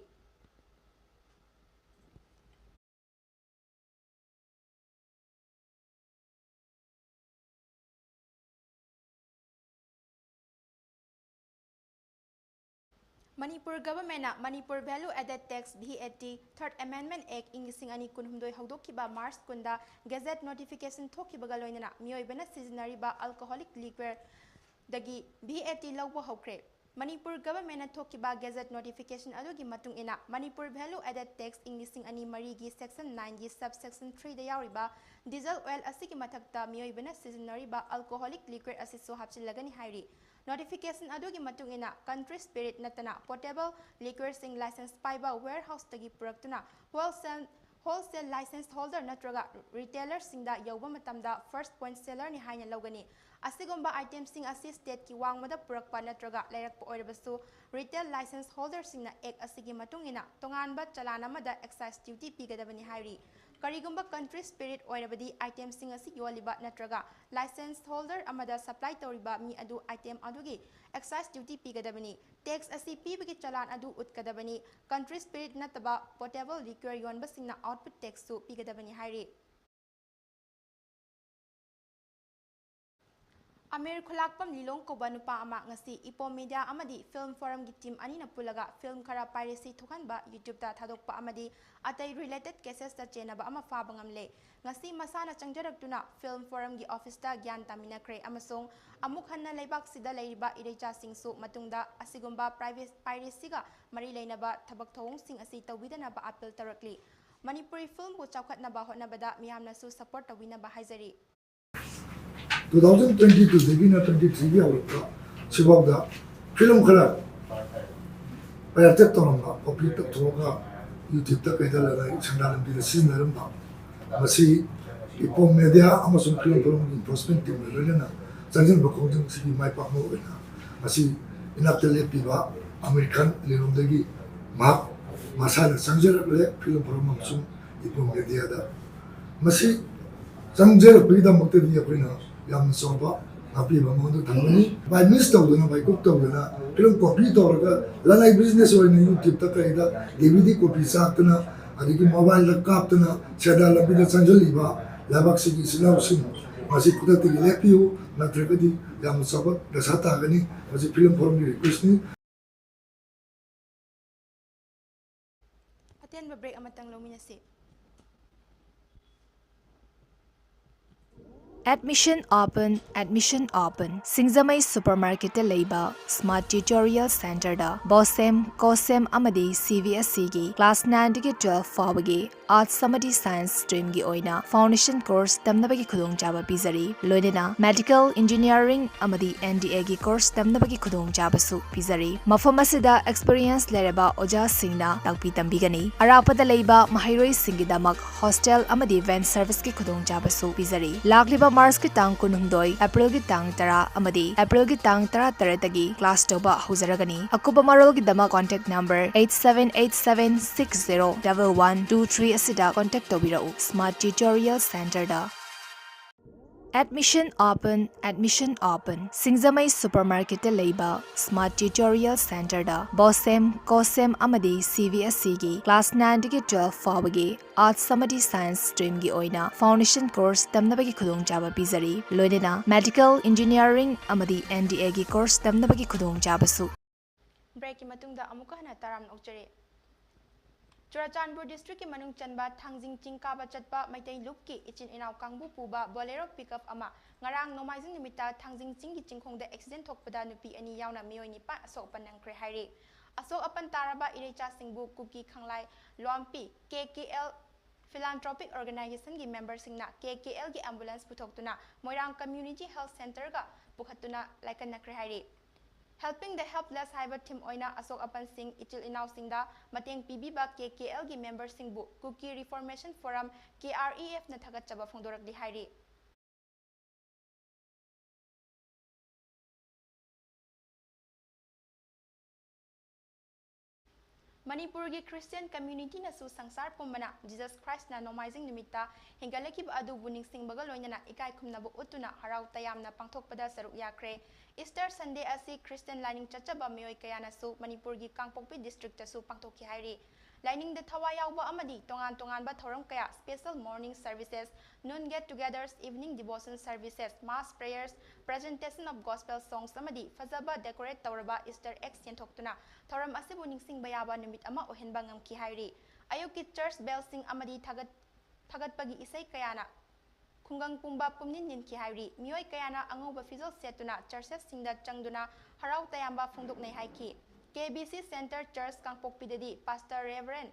Manipur ꯒꯚꯔꯟꯃꯦꯟꯠꯅ Manipur Value Added Tax, V A T, Third Amendment Act ꯏꯪ ꯂꯤꯁꯤꯡ ꯑꯅꯤ ꯀꯨꯟꯍꯨꯝꯗꯣꯏ ꯍꯧꯗꯣꯛꯈꯤꯕ ꯃꯥꯔꯆ ꯀꯨꯟꯗ ꯒꯦꯖꯦꯠ ꯅꯣꯇꯤꯐꯤꯀꯦꯁꯟ ꯊꯣꯛꯈꯤꯕꯒ ꯂꯣꯏꯅꯅ ꯃꯤꯑꯣꯏꯕꯅ ꯁꯤꯖꯤꯟꯅꯔꯤꯕ alcoholic liquorꯗꯒꯤ V A T ꯂꯧꯕ ꯍꯧꯈ꯭ꯔꯦ꯫ ꯃꯅꯤꯄꯨꯔ ꯒꯚꯔꯟꯃꯦꯟꯠꯅ ꯊꯣꯛꯈꯤꯕ ꯒꯦꯖꯦꯠ ꯅꯣꯇꯤꯐꯤꯀꯦꯁꯟ ꯑꯗꯨꯒꯤ ꯃꯇꯨꯡ ꯏꯟꯅ, ꯃꯅꯤꯄꯨꯔ Value Added Tax ꯏꯪ ꯂꯤꯁꯤꯡ ꯑꯅꯤ ꯃꯔꯤꯒꯤ Section nineꯒꯤ Subsection threeꯗ ꯌꯥꯎꯔꯤꯕ diesel oil ꯑꯁꯤꯒꯤ ꯃꯊꯛꯇ ꯃꯤꯑꯣꯏꯕꯅ ꯁꯤꯖꯤꯟꯅꯔꯤꯕ alcoholic liquor ꯑꯁꯤꯁꯨ ꯍꯥꯞꯆꯤꯜꯂꯒꯅꯤ ꯍꯥꯏꯔꯤ꯫ ꯅꯣꯇꯤꯐꯤꯀꯦꯁꯟ ꯑꯗꯨꯒꯤ ꯃꯇꯨꯡ ꯏꯟꯅ, country spirit ꯅꯠꯇꯅ potable liquorꯁꯤꯡ ꯂꯥꯏꯁꯦꯟꯁ ꯄꯥꯏꯕ warehouseꯇꯒꯤ ꯄꯨꯔꯛꯇꯨꯅ wholesale, wholesale license holder ꯅꯠꯇ꯭ꯔꯒ retailerꯁꯤꯡꯗ ꯌꯧꯕ ꯃꯇꯝꯗ first point sellerꯅꯤ ꯍꯥꯏꯅ ꯂꯧꯒꯅꯤ꯫ ꯑꯁꯤꯒꯨꯝꯕ itemꯁꯤꯡ ꯑꯁꯤ stateꯀꯤ ꯋꯥꯡꯃꯗ ꯄꯨꯔꯛꯄ ꯅꯠꯇ꯭ꯔꯒ ꯂꯩꯔꯛꯄ ꯑꯣꯏꯔꯕꯁꯨ, retail license holderꯁꯤꯡꯅ Act ꯑꯁꯤꯒꯤ ꯃꯇꯨꯡ ꯏꯟꯅ ꯇꯣꯉꯥꯟꯕ ꯆꯂꯥꯟ ꯑꯃꯗ excise duty ꯄꯤꯒꯗꯕꯅꯤ ꯍꯥꯏꯔꯤ꯫ ꯀꯔꯤꯒꯨꯝꯕ country spirit ꯑꯣꯏꯔꯕꯗꯤ, itemꯁꯤꯡ ꯑꯁꯤ ꯌꯣꯜꯂꯤꯕ ꯅꯠꯇ꯭ꯔꯒ license holder ꯑꯃꯗ supply ꯇꯧꯔꯤꯕ ꯃꯤ ꯑꯗꯨ item ꯑꯗꯨꯒꯤ excise duty ꯄꯤꯒꯗꯕꯅꯤ꯫ Tax ꯑꯁꯤ ꯄꯤꯕꯒꯤ ꯆꯂꯥꯟ ꯑꯗꯨ ꯎꯠꯀꯗꯕꯅꯤ꯫ Country spirit ꯅꯠꯇꯕ potable liquor ꯌꯣꯟꯕꯁꯤꯡꯅ output taxꯁꯨ ꯄꯤꯒꯗꯕꯅꯤ ꯍꯥꯏꯔꯤ꯫ ꯑꯃꯤꯔ ꯈꯨꯂꯥꯛꯄꯝ ꯂꯤꯂꯣꯡ ꯀꯧꯕ ꯅꯨꯄꯥ ꯑꯃ ꯉꯁꯤ ꯏꯄꯣꯝ ꯃꯦꯗꯤꯌꯥ ꯑꯃꯗꯤ ꯐꯤꯜꯝ ꯐꯣꯔꯝꯒꯤ ꯇꯤꯝ ꯑꯅꯤꯅ ꯄꯨꯜꯂꯒ ꯐꯤꯜꯝ ꯈꯔ piracy ꯊꯣꯛꯍꯟꯕ YouTube-ꯇ ꯊꯥꯗꯣꯛꯄ ꯑꯃꯗꯤ ꯑꯇꯩ related cases-ꯇ ꯆꯦꯟꯅꯕ ꯑꯃ ꯐꯥꯕ ꯉꯝꯂꯦ꯫ ꯉꯁꯤ ꯃꯁꯥꯅ ꯆꯪꯖꯔꯛꯇꯨꯅ ꯐꯤꯜꯝ ꯐꯣꯔꯝꯒꯤ office-ꯇ ꯒ꯭ꯌꯥꯟ ꯇꯥꯃꯤꯟꯅꯈ꯭ꯔꯦ ꯑꯃꯁꯨꯡ ꯑꯃꯨꯛ ꯍꯟꯅ ꯂꯩꯕꯥꯛꯁꯤꯗ ꯂꯩꯔꯤꯕ ꯏꯔꯩꯆꯥꯁꯤꯡꯁꯨ ꯃꯇꯨꯡꯗ ꯑꯁꯤꯒꯨꯝꯕ private piracy-ꯒ ꯃꯔꯤ ꯂꯩꯅꯕ ꯊꯕꯛ ꯊꯧꯑꯣꯡꯁꯤꯡ ꯑꯁꯤ ꯇꯧꯕꯤꯗꯅꯕ appeal ꯇꯧꯔꯛꯂꯤ꯫ ꯃꯅꯤꯄꯨꯔꯤ ꯐꯤꯜꯝꯕꯨ ꯆꯥꯎꯈꯠꯅꯕ ꯍꯣꯠꯅꯕꯗ ꯃꯤꯌꯥꯝꯅꯁꯨ support ꯇꯧꯕꯤꯅꯕ ꯍꯥꯏꯖꯔꯤ꯫ Two thousand twenty twoꯗꯒꯤꯅ twenty threeꯒꯤ ꯍꯧꯔꯛꯄ ꯁꯤꯐꯥꯎꯗ ꯐꯤꯂꯝ ꯈꯔ pirated ꯇꯧꯔꯝꯕ, copy ꯇꯧꯊꯣꯛꯑꯒ YouTube-ꯇ ꯀꯩꯗ ꯂꯅꯥꯏ ꯁꯦꯟꯗꯥꯟ ꯂꯝꯕꯤꯗ ꯁꯤꯖꯤꯟꯅꯔꯝꯕ, ꯃꯁꯤ ꯏꯄꯣꯝ ꯃꯦꯗꯤꯌꯥ ꯑꯃꯁꯨꯡ ꯐꯤꯂꯝ ꯐꯣꯔꯝꯒꯤ enforcement team-ꯒ ꯂꯣꯏꯅꯅ ꯆꯪꯁꯤꯟꯕ ꯈꯣꯡꯖꯪꯁꯤꯒꯤ ꯃꯥꯏ ꯄꯥꯛꯄ ꯑꯣꯏꯅ ꯉꯁꯤ ꯏꯅꯥꯛꯇ ꯂꯦꯞꯄꯤꯕ ꯑꯃꯤꯔ ꯈꯥꯟ ꯂꯤꯂꯣꯡꯗꯒꯤ ꯃꯍꯥꯛ ꯃꯁꯥꯅ ꯆꯪꯖꯔꯛꯂꯦ ꯐꯤꯂꯝ ꯐꯣꯔꯝ ꯑꯃꯁꯨꯡ ꯏꯄꯣꯝ ꯃꯦꯗꯤꯌꯥꯗ꯫ ꯃꯁꯤ ꯆꯪꯖꯔꯛꯄꯒꯤꯗꯃꯛꯇꯗꯤ ꯑꯩꯈꯣꯏꯅ ꯌꯥꯝꯅ ꯆꯥꯎꯕ ꯉꯥꯛꯄꯤꯕ ꯑꯃ ꯊꯝꯒꯅꯤ꯫ By miss ꯇꯧꯗꯅ, by cook ꯇꯧꯗꯅ, ꯐꯤꯂꯝ copy ꯇꯧꯔꯒ ꯂꯅꯥꯏ business ꯑꯣꯏꯅ YouTube-ꯇ ꯀꯩꯗ DVD copy ꯆꯥꯛꯇꯅ, ꯑꯗꯒꯤ mobile-ꯗ ꯀꯥꯞꯇꯅ ꯁꯦꯟꯗꯥꯟ ꯂꯝꯕꯤꯗ ꯆꯪꯁꯤꯜꯂꯤꯕ ꯂꯩꯕꯥꯛꯁꯤꯒꯤ ꯏꯆꯤꯜ ꯏꯅꯥꯎꯁꯤꯡ, ꯃꯁꯤ ꯈꯨꯗꯛꯇꯒꯤ ꯂꯦꯞꯄꯤꯌꯨ, ꯅꯠꯇ꯭ꯔꯒꯗꯤ ꯌꯥꯝꯅ ꯆꯥꯎꯕ ꯗꯁꯥ ꯇꯥꯒꯅꯤ꯫ ꯃꯁꯤ ꯐꯤꯂꯝ ꯐꯣꯔꯝꯒꯤ request-ꯅꯤ꯫ ꯑꯇꯦꯟꯕ break ꯑꯃꯇꯪ ꯂꯧꯃꯤꯟꯅꯁꯤ꯫ Admission open, admission open. ꯁꯤꯡꯖꯃꯩ supermarketꯇ ꯂꯩꯕ Smart Tutorial Centerꯗ BOSEM, COSEM ꯑꯃꯗꯤ CBSEꯒꯤ class nineꯗꯒꯤ twelve ꯐꯥꯎꯕꯒꯤ Arts ꯑꯃꯗꯤ Science streamꯒꯤ ꯑꯣꯏꯅ foundation course ꯇꯝꯅꯕꯒꯤ ꯈꯨꯗꯣꯡꯆꯥꯕ ꯄꯤꯖꯔꯤ꯫ ꯂꯣꯏꯅꯅ medical, engineering ꯑꯃꯗꯤ NDAꯒꯤ course ꯇꯝꯅꯕꯒꯤ ꯈꯨꯗꯣꯡꯆꯥꯕꯁꯨ ꯄꯤꯖꯔꯤ꯫ ꯃꯐꯝ ꯑꯁꯤꯗ experience ꯂꯩꯔꯕ ꯑꯣꯖꯥꯁꯤꯡꯅ ꯇꯥꯛꯄꯤ ꯇꯝꯕꯤꯒꯅꯤ꯫ ꯑꯔꯥꯞꯄꯗ ꯂꯩꯕ ꯃꯍꯩꯔꯣꯏꯁꯤꯡꯒꯤꯗꯃꯛ hostel ꯑꯃꯗꯤ van serviceꯀꯤ ꯈꯨꯗꯣꯡꯆꯥꯕꯁꯨ ꯄꯤꯖꯔꯤ꯫ ꯂꯥꯛꯂꯤꯕ Marchꯀꯤ ꯇꯥꯡ ꯀꯨꯟꯍꯨꯝꯗꯣꯏ, Aprilꯒꯤ ꯇꯥꯡ ꯇꯔꯥ ꯑꯃꯗꯤ Aprilꯒꯤ ꯇꯥꯡ ꯇꯔꯥꯇꯔꯦꯠꯇꯒꯤ class ꯇꯧꯕ ꯍꯧꯖꯔꯒꯅꯤ꯫ ꯑꯀꯨꯞꯄ ꯃꯔꯣꯜꯒꯤꯗꯃꯛ contact number eight seven eight seven six zero double one two three ꯑꯁꯤꯗ contact ꯇꯧꯕꯤꯔꯛꯎ꯫ Smart Tutorial Centerꯗ꯫ Admission open, admission open. ꯁꯤꯡꯖꯃꯩ supermarketꯇ ꯂꯩꯕ Smart Tutorial Centerꯗ BOSEM, COSEM ꯑꯃꯗꯤ CBSEꯒꯤ class nineꯗꯒꯤ twelve ꯐꯥꯎꯕꯒꯤ Arts ꯑꯃꯗꯤ Science streamꯒꯤ ꯑꯣꯏꯅ foundation course ꯇꯝꯅꯕꯒꯤ ꯈꯨꯗꯣꯡꯆꯥꯕ ꯄꯤꯖꯔꯤ꯫ ꯂꯣꯏꯅꯅ medical, engineering ꯑꯃꯗꯤ NDAꯒꯤ course ꯇꯝꯅꯕꯒꯤ ꯈꯨꯗꯣꯡꯆꯥꯕꯁꯨ꯫ Breakꯀꯤ ꯃꯇꯨꯡꯗ ꯑꯃꯨꯛꯀ ꯍꯟꯅ ꯇꯔꯥꯝꯅ ꯑꯣꯛꯆꯔꯤ꯫ ꯆꯨꯔꯥꯆꯥꯟꯄꯨꯔ districtꯀꯤ ꯃꯅꯨꯡ ꯆꯟꯕ ꯊꯥꯡꯖꯤꯡ ꯆꯤꯡ ꯀꯥꯕ ꯆꯠꯄ ꯃꯩꯇꯩ ꯂꯨꯞꯀꯤ ꯏꯆꯤꯟ ꯏꯅꯥꯎ ꯀꯥꯡꯕꯨ ꯄꯨꯕ Bolero pickup ꯑꯃ ꯉꯔꯥꯡ ꯅꯣꯡꯃꯥꯏꯖꯤꯡ ꯅꯨꯃꯤꯠꯇ ꯊꯥꯡꯖꯤꯡ ꯆꯤꯡꯒꯤ ꯆꯤꯡꯈꯣꯡꯗ accident ꯊꯣꯛꯄꯗ ꯅꯨꯄꯤ ꯑꯅꯤ ꯌꯥꯎꯅ ꯃꯤꯑꯣꯏ ꯅꯤꯄꯥꯟ ꯑꯁꯣꯛ ꯑꯄꯟ ꯅꯪꯈ꯭ꯔꯦ ꯍꯥꯏꯔꯤ꯫ ꯑꯁꯣꯛ ꯑꯄꯟ ꯇꯥꯔꯕ ꯏꯔꯩꯆꯥꯁꯤꯡꯕꯨ ꯀꯨꯀꯤ ꯈꯪꯂꯥꯏ ꯂꯣꯝꯄꯤ KKL Philanthropic Organizationꯒꯤ memberꯁꯤꯡꯅ KKLꯒꯤ ambulance ꯄꯨꯊꯣꯛꯇꯨꯅ ꯃꯣꯏꯔꯥꯡ Community Health Centreꯒ ꯄꯨꯈꯠꯇꯨꯅ ꯂꯥꯏꯀꯠꯅꯈ꯭ꯔꯦ ꯍꯥꯏꯔꯤ꯫ Helping the Helpless ꯍꯥꯏꯕ theme ꯑꯣꯏꯅ ꯑꯁꯣꯛ ꯑꯄꯟꯁꯤꯡ ꯏꯆꯤꯜ ꯏꯅꯥꯎꯁꯤꯡꯗ ꯃꯇꯦꯡ ꯄꯤꯕꯤꯕ KKLꯒꯤ memberꯁꯤꯡꯕꯨ Kuki Reformation Forum, KREFꯅ ꯊꯥꯒꯠꯆꯕ ꯐꯣꯡꯗꯣꯔꯛꯂꯤ ꯍꯥꯏꯔꯤ꯫ ꯃꯅꯤꯄꯨꯔꯒꯤ Christian communityꯅꯁꯨ ꯁꯪꯁꯥꯔ ꯄꯨꯝꯕꯅ Jesus Christꯅ ꯅꯣꯡꯃꯥꯏꯖꯤꯡ ꯅꯨꯃꯤꯠꯇ ꯍꯦꯟꯒꯠꯂꯛꯈꯤꯕ ꯑꯗꯨꯕꯨ ꯅꯤꯡꯁꯤꯡꯕꯒ ꯂꯣꯏꯅꯅ ꯏꯀꯥꯏ ꯈꯨꯝꯅꯕ ꯎꯠꯇꯨꯅ ꯍꯔꯥꯎ ꯇꯌꯥꯝꯅ ꯄꯥꯡꯊꯣꯛꯄꯗ ꯁꯔꯨꯛ ꯌꯥꯈ꯭ꯔꯦ꯫ Easter Sunday ꯑꯁꯤ Christian ꯂꯥꯏꯅꯤꯡ ꯆꯠꯆꯕ ꯃꯤꯑꯣꯏ ꯀꯌꯥꯅꯁꯨ ꯃꯅꯤꯄꯨꯔꯒꯤ ꯀꯥꯡꯄꯣꯛꯄꯤ districtꯇꯁꯨ ꯄꯥꯡꯊꯣꯛꯈꯤ ꯍꯥꯏꯔꯤ꯫ ꯂꯥꯏꯅꯤꯡꯗ ꯊꯋꯥꯏ ꯌꯥꯎꯕ ꯑꯃꯗꯤ ꯇꯣꯉꯥꯟ ꯇꯣꯉꯥꯟꯕ ꯊꯧꯔꯝ ꯀꯌꯥ, special morning services, noon get-togethers, evening devotion services, mass prayers, presentation of gospel songs ꯑꯃꯗꯤ ꯐꯖꯕ decorate ꯇꯧꯔꯕ Easter eggs ꯌꯦꯟꯊꯣꯛꯇꯨꯅ ꯊꯧꯔꯝ ꯑꯁꯤꯕꯨ ꯅꯤꯡꯁꯤꯡꯕ ꯌꯥꯕ ꯅꯨꯃꯤꯠ ꯑꯃ ꯑꯣꯏꯍꯟꯕ ꯉꯝꯈꯤ ꯍꯥꯏꯔꯤ꯫ ꯑꯌꯨꯛꯀꯤ church bellꯁꯤꯡ ꯑꯃꯗꯤ ꯊꯥꯒꯠ-, ꯊꯥꯒꯠꯄꯒꯤ ꯏꯁꯩ ꯀꯌꯥꯅ ꯈꯨꯡꯒꯪ ꯄꯨꯝꯕ ꯄꯨꯝꯅꯤꯟ ꯅꯤꯟꯈꯤ ꯍꯥꯏꯔꯤ꯫ ꯃꯤꯑꯣꯏ ꯀꯌꯥꯅ ꯑꯉꯧꯕ ꯐꯤꯖꯣꯜ ꯁꯦꯠꯇꯨꯅ churchꯁꯤꯡꯗ ꯆꯪꯗꯨꯅ ꯍꯔꯥꯎ ꯇꯌꯥꯝꯕ ꯐꯣꯡꯗꯣꯛꯅꯩ ꯍꯥꯏꯈꯤ꯫ K B C Center Church ꯀꯥꯡꯄꯣꯛꯄꯤꯗꯗꯤ Pastor Reverend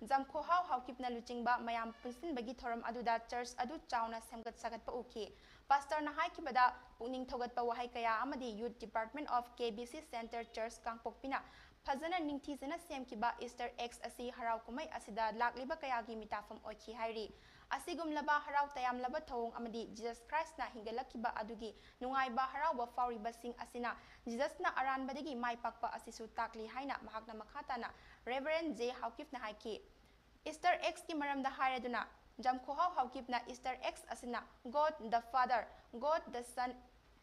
ꯖꯝꯈꯣꯍꯥꯎ ꯍꯥꯎꯀꯤꯞꯅ ꯂꯨꯆꯤꯡꯕ ꯃꯌꯥꯝ ꯄꯨꯟꯁꯤꯟꯕꯒꯤ ꯊꯧꯔꯝ ꯑꯗꯨꯗ church ꯑꯗꯨ ꯆꯥꯎꯅ ꯁꯦꯝꯒꯠ ꯁꯥꯒꯠꯄ ꯎꯈꯤ꯫ Pastorꯅ ꯍꯥꯏꯈꯤꯕꯗ, ꯄꯨꯛꯅꯤꯡ ꯊꯧꯒꯠꯄ ꯋꯥꯍꯩ ꯀꯌꯥ ꯑꯃꯗꯤ Youth Department of K B C Center Church ꯀꯥꯡꯄꯣꯛꯄꯤꯅ ꯐꯖꯅ ꯅꯤꯡꯊꯤꯖꯅ ꯁꯦꯝꯈꯤꯕ Easter eggs ꯑꯁꯤ ꯍꯔꯥꯎ ꯀꯨꯝꯍꯩ ꯑꯁꯤꯗ ꯂꯥꯛꯂꯤꯕ ꯀꯌꯥꯒꯤ ꯃꯤꯇꯥꯐꯝ ꯑꯣꯏꯈꯤ ꯍꯥꯏꯔꯤ꯫ ꯑꯁꯤꯒꯨꯝꯂꯕ ꯍꯔꯥꯎ ꯇꯌꯥꯝꯂꯕ ꯊꯧꯑꯣꯡ ꯑꯃꯗꯤ Jesus Christꯅ ꯍꯤꯡꯒꯠꯂꯛꯈꯤꯕ ꯑꯗꯨꯒꯤ ꯅꯨꯡꯉꯥꯏꯕ ꯍꯔꯥꯎꯕ ꯐꯥꯎꯔꯤꯕꯁꯤꯡ ꯑꯁꯤꯅ Jesusꯅ ꯑꯔꯥꯟꯕꯗꯒꯤ ꯃꯥꯏ ꯄꯥꯛꯄ ꯑꯁꯤꯁꯨ ꯇꯥꯛꯂꯤ ꯍꯥꯏꯅ ꯃꯍꯥꯛꯅ ꯃꯈꯥ ꯇꯥꯅ Reverend J ꯍꯥꯎꯀꯤꯞꯅ ꯍꯥꯏꯈꯤ꯫ Easter eggsꯀꯤ ꯃꯔꯝꯗ ꯍꯥꯏꯔꯗꯨꯅ, ꯖꯝꯈꯣꯍꯥꯎ ꯍꯥꯎꯀꯤꯞꯅ Easter eggs ꯑꯁꯤꯅ God the Father, God the Son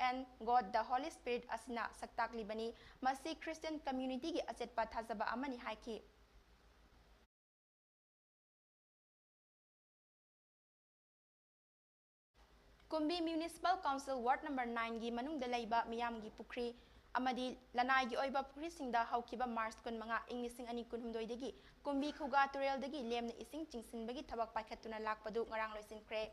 and God the Holy Spirit ꯑꯁꯤꯅ ꯁꯛꯇꯥꯛꯂꯤꯕꯅꯤ꯫ ꯃꯁꯤ Christian communityꯒꯤ ꯑꯆꯦꯠꯄ ꯊꯥꯖꯕ ꯑꯃꯅꯤ ꯍꯥꯏꯈꯤ꯫ ꯀꯨꯝꯕꯤ Municipal Council Ward number nineꯒꯤ ꯃꯅꯨꯡꯗ ꯂꯩꯕ ꯃꯤꯌꯥꯝꯒꯤ ꯄꯨꯈ꯭ꯔꯤ ꯑꯃꯗꯤ ꯂꯅꯥꯏꯒꯤ ꯑꯣꯏꯕ ꯄꯨꯈ꯭ꯔꯤꯁꯤꯡꯗ ꯍꯧꯈꯤꯕ March ꯀꯨꯟꯃꯉꯥ, ꯏꯪ ꯂꯤꯁꯤꯡ ꯑꯅꯤ ꯀꯨꯟꯍꯨꯝꯗꯣꯏꯗꯒꯤ ꯀꯨꯝꯕꯤ ꯈꯨꯒꯥ ꯇꯨꯔꯦꯜꯗꯒꯤ ꯂꯦꯝꯅ ꯏꯁꯤꯡ ꯆꯤꯡꯁꯤꯟꯕꯒꯤ ꯊꯕꯛ ꯄꯥꯏꯈꯠꯇꯨꯅ ꯂꯥꯛꯄꯗꯨ ꯉꯔꯥꯡ ꯂꯣꯏꯁꯤꯟꯈ꯭ꯔꯦ꯫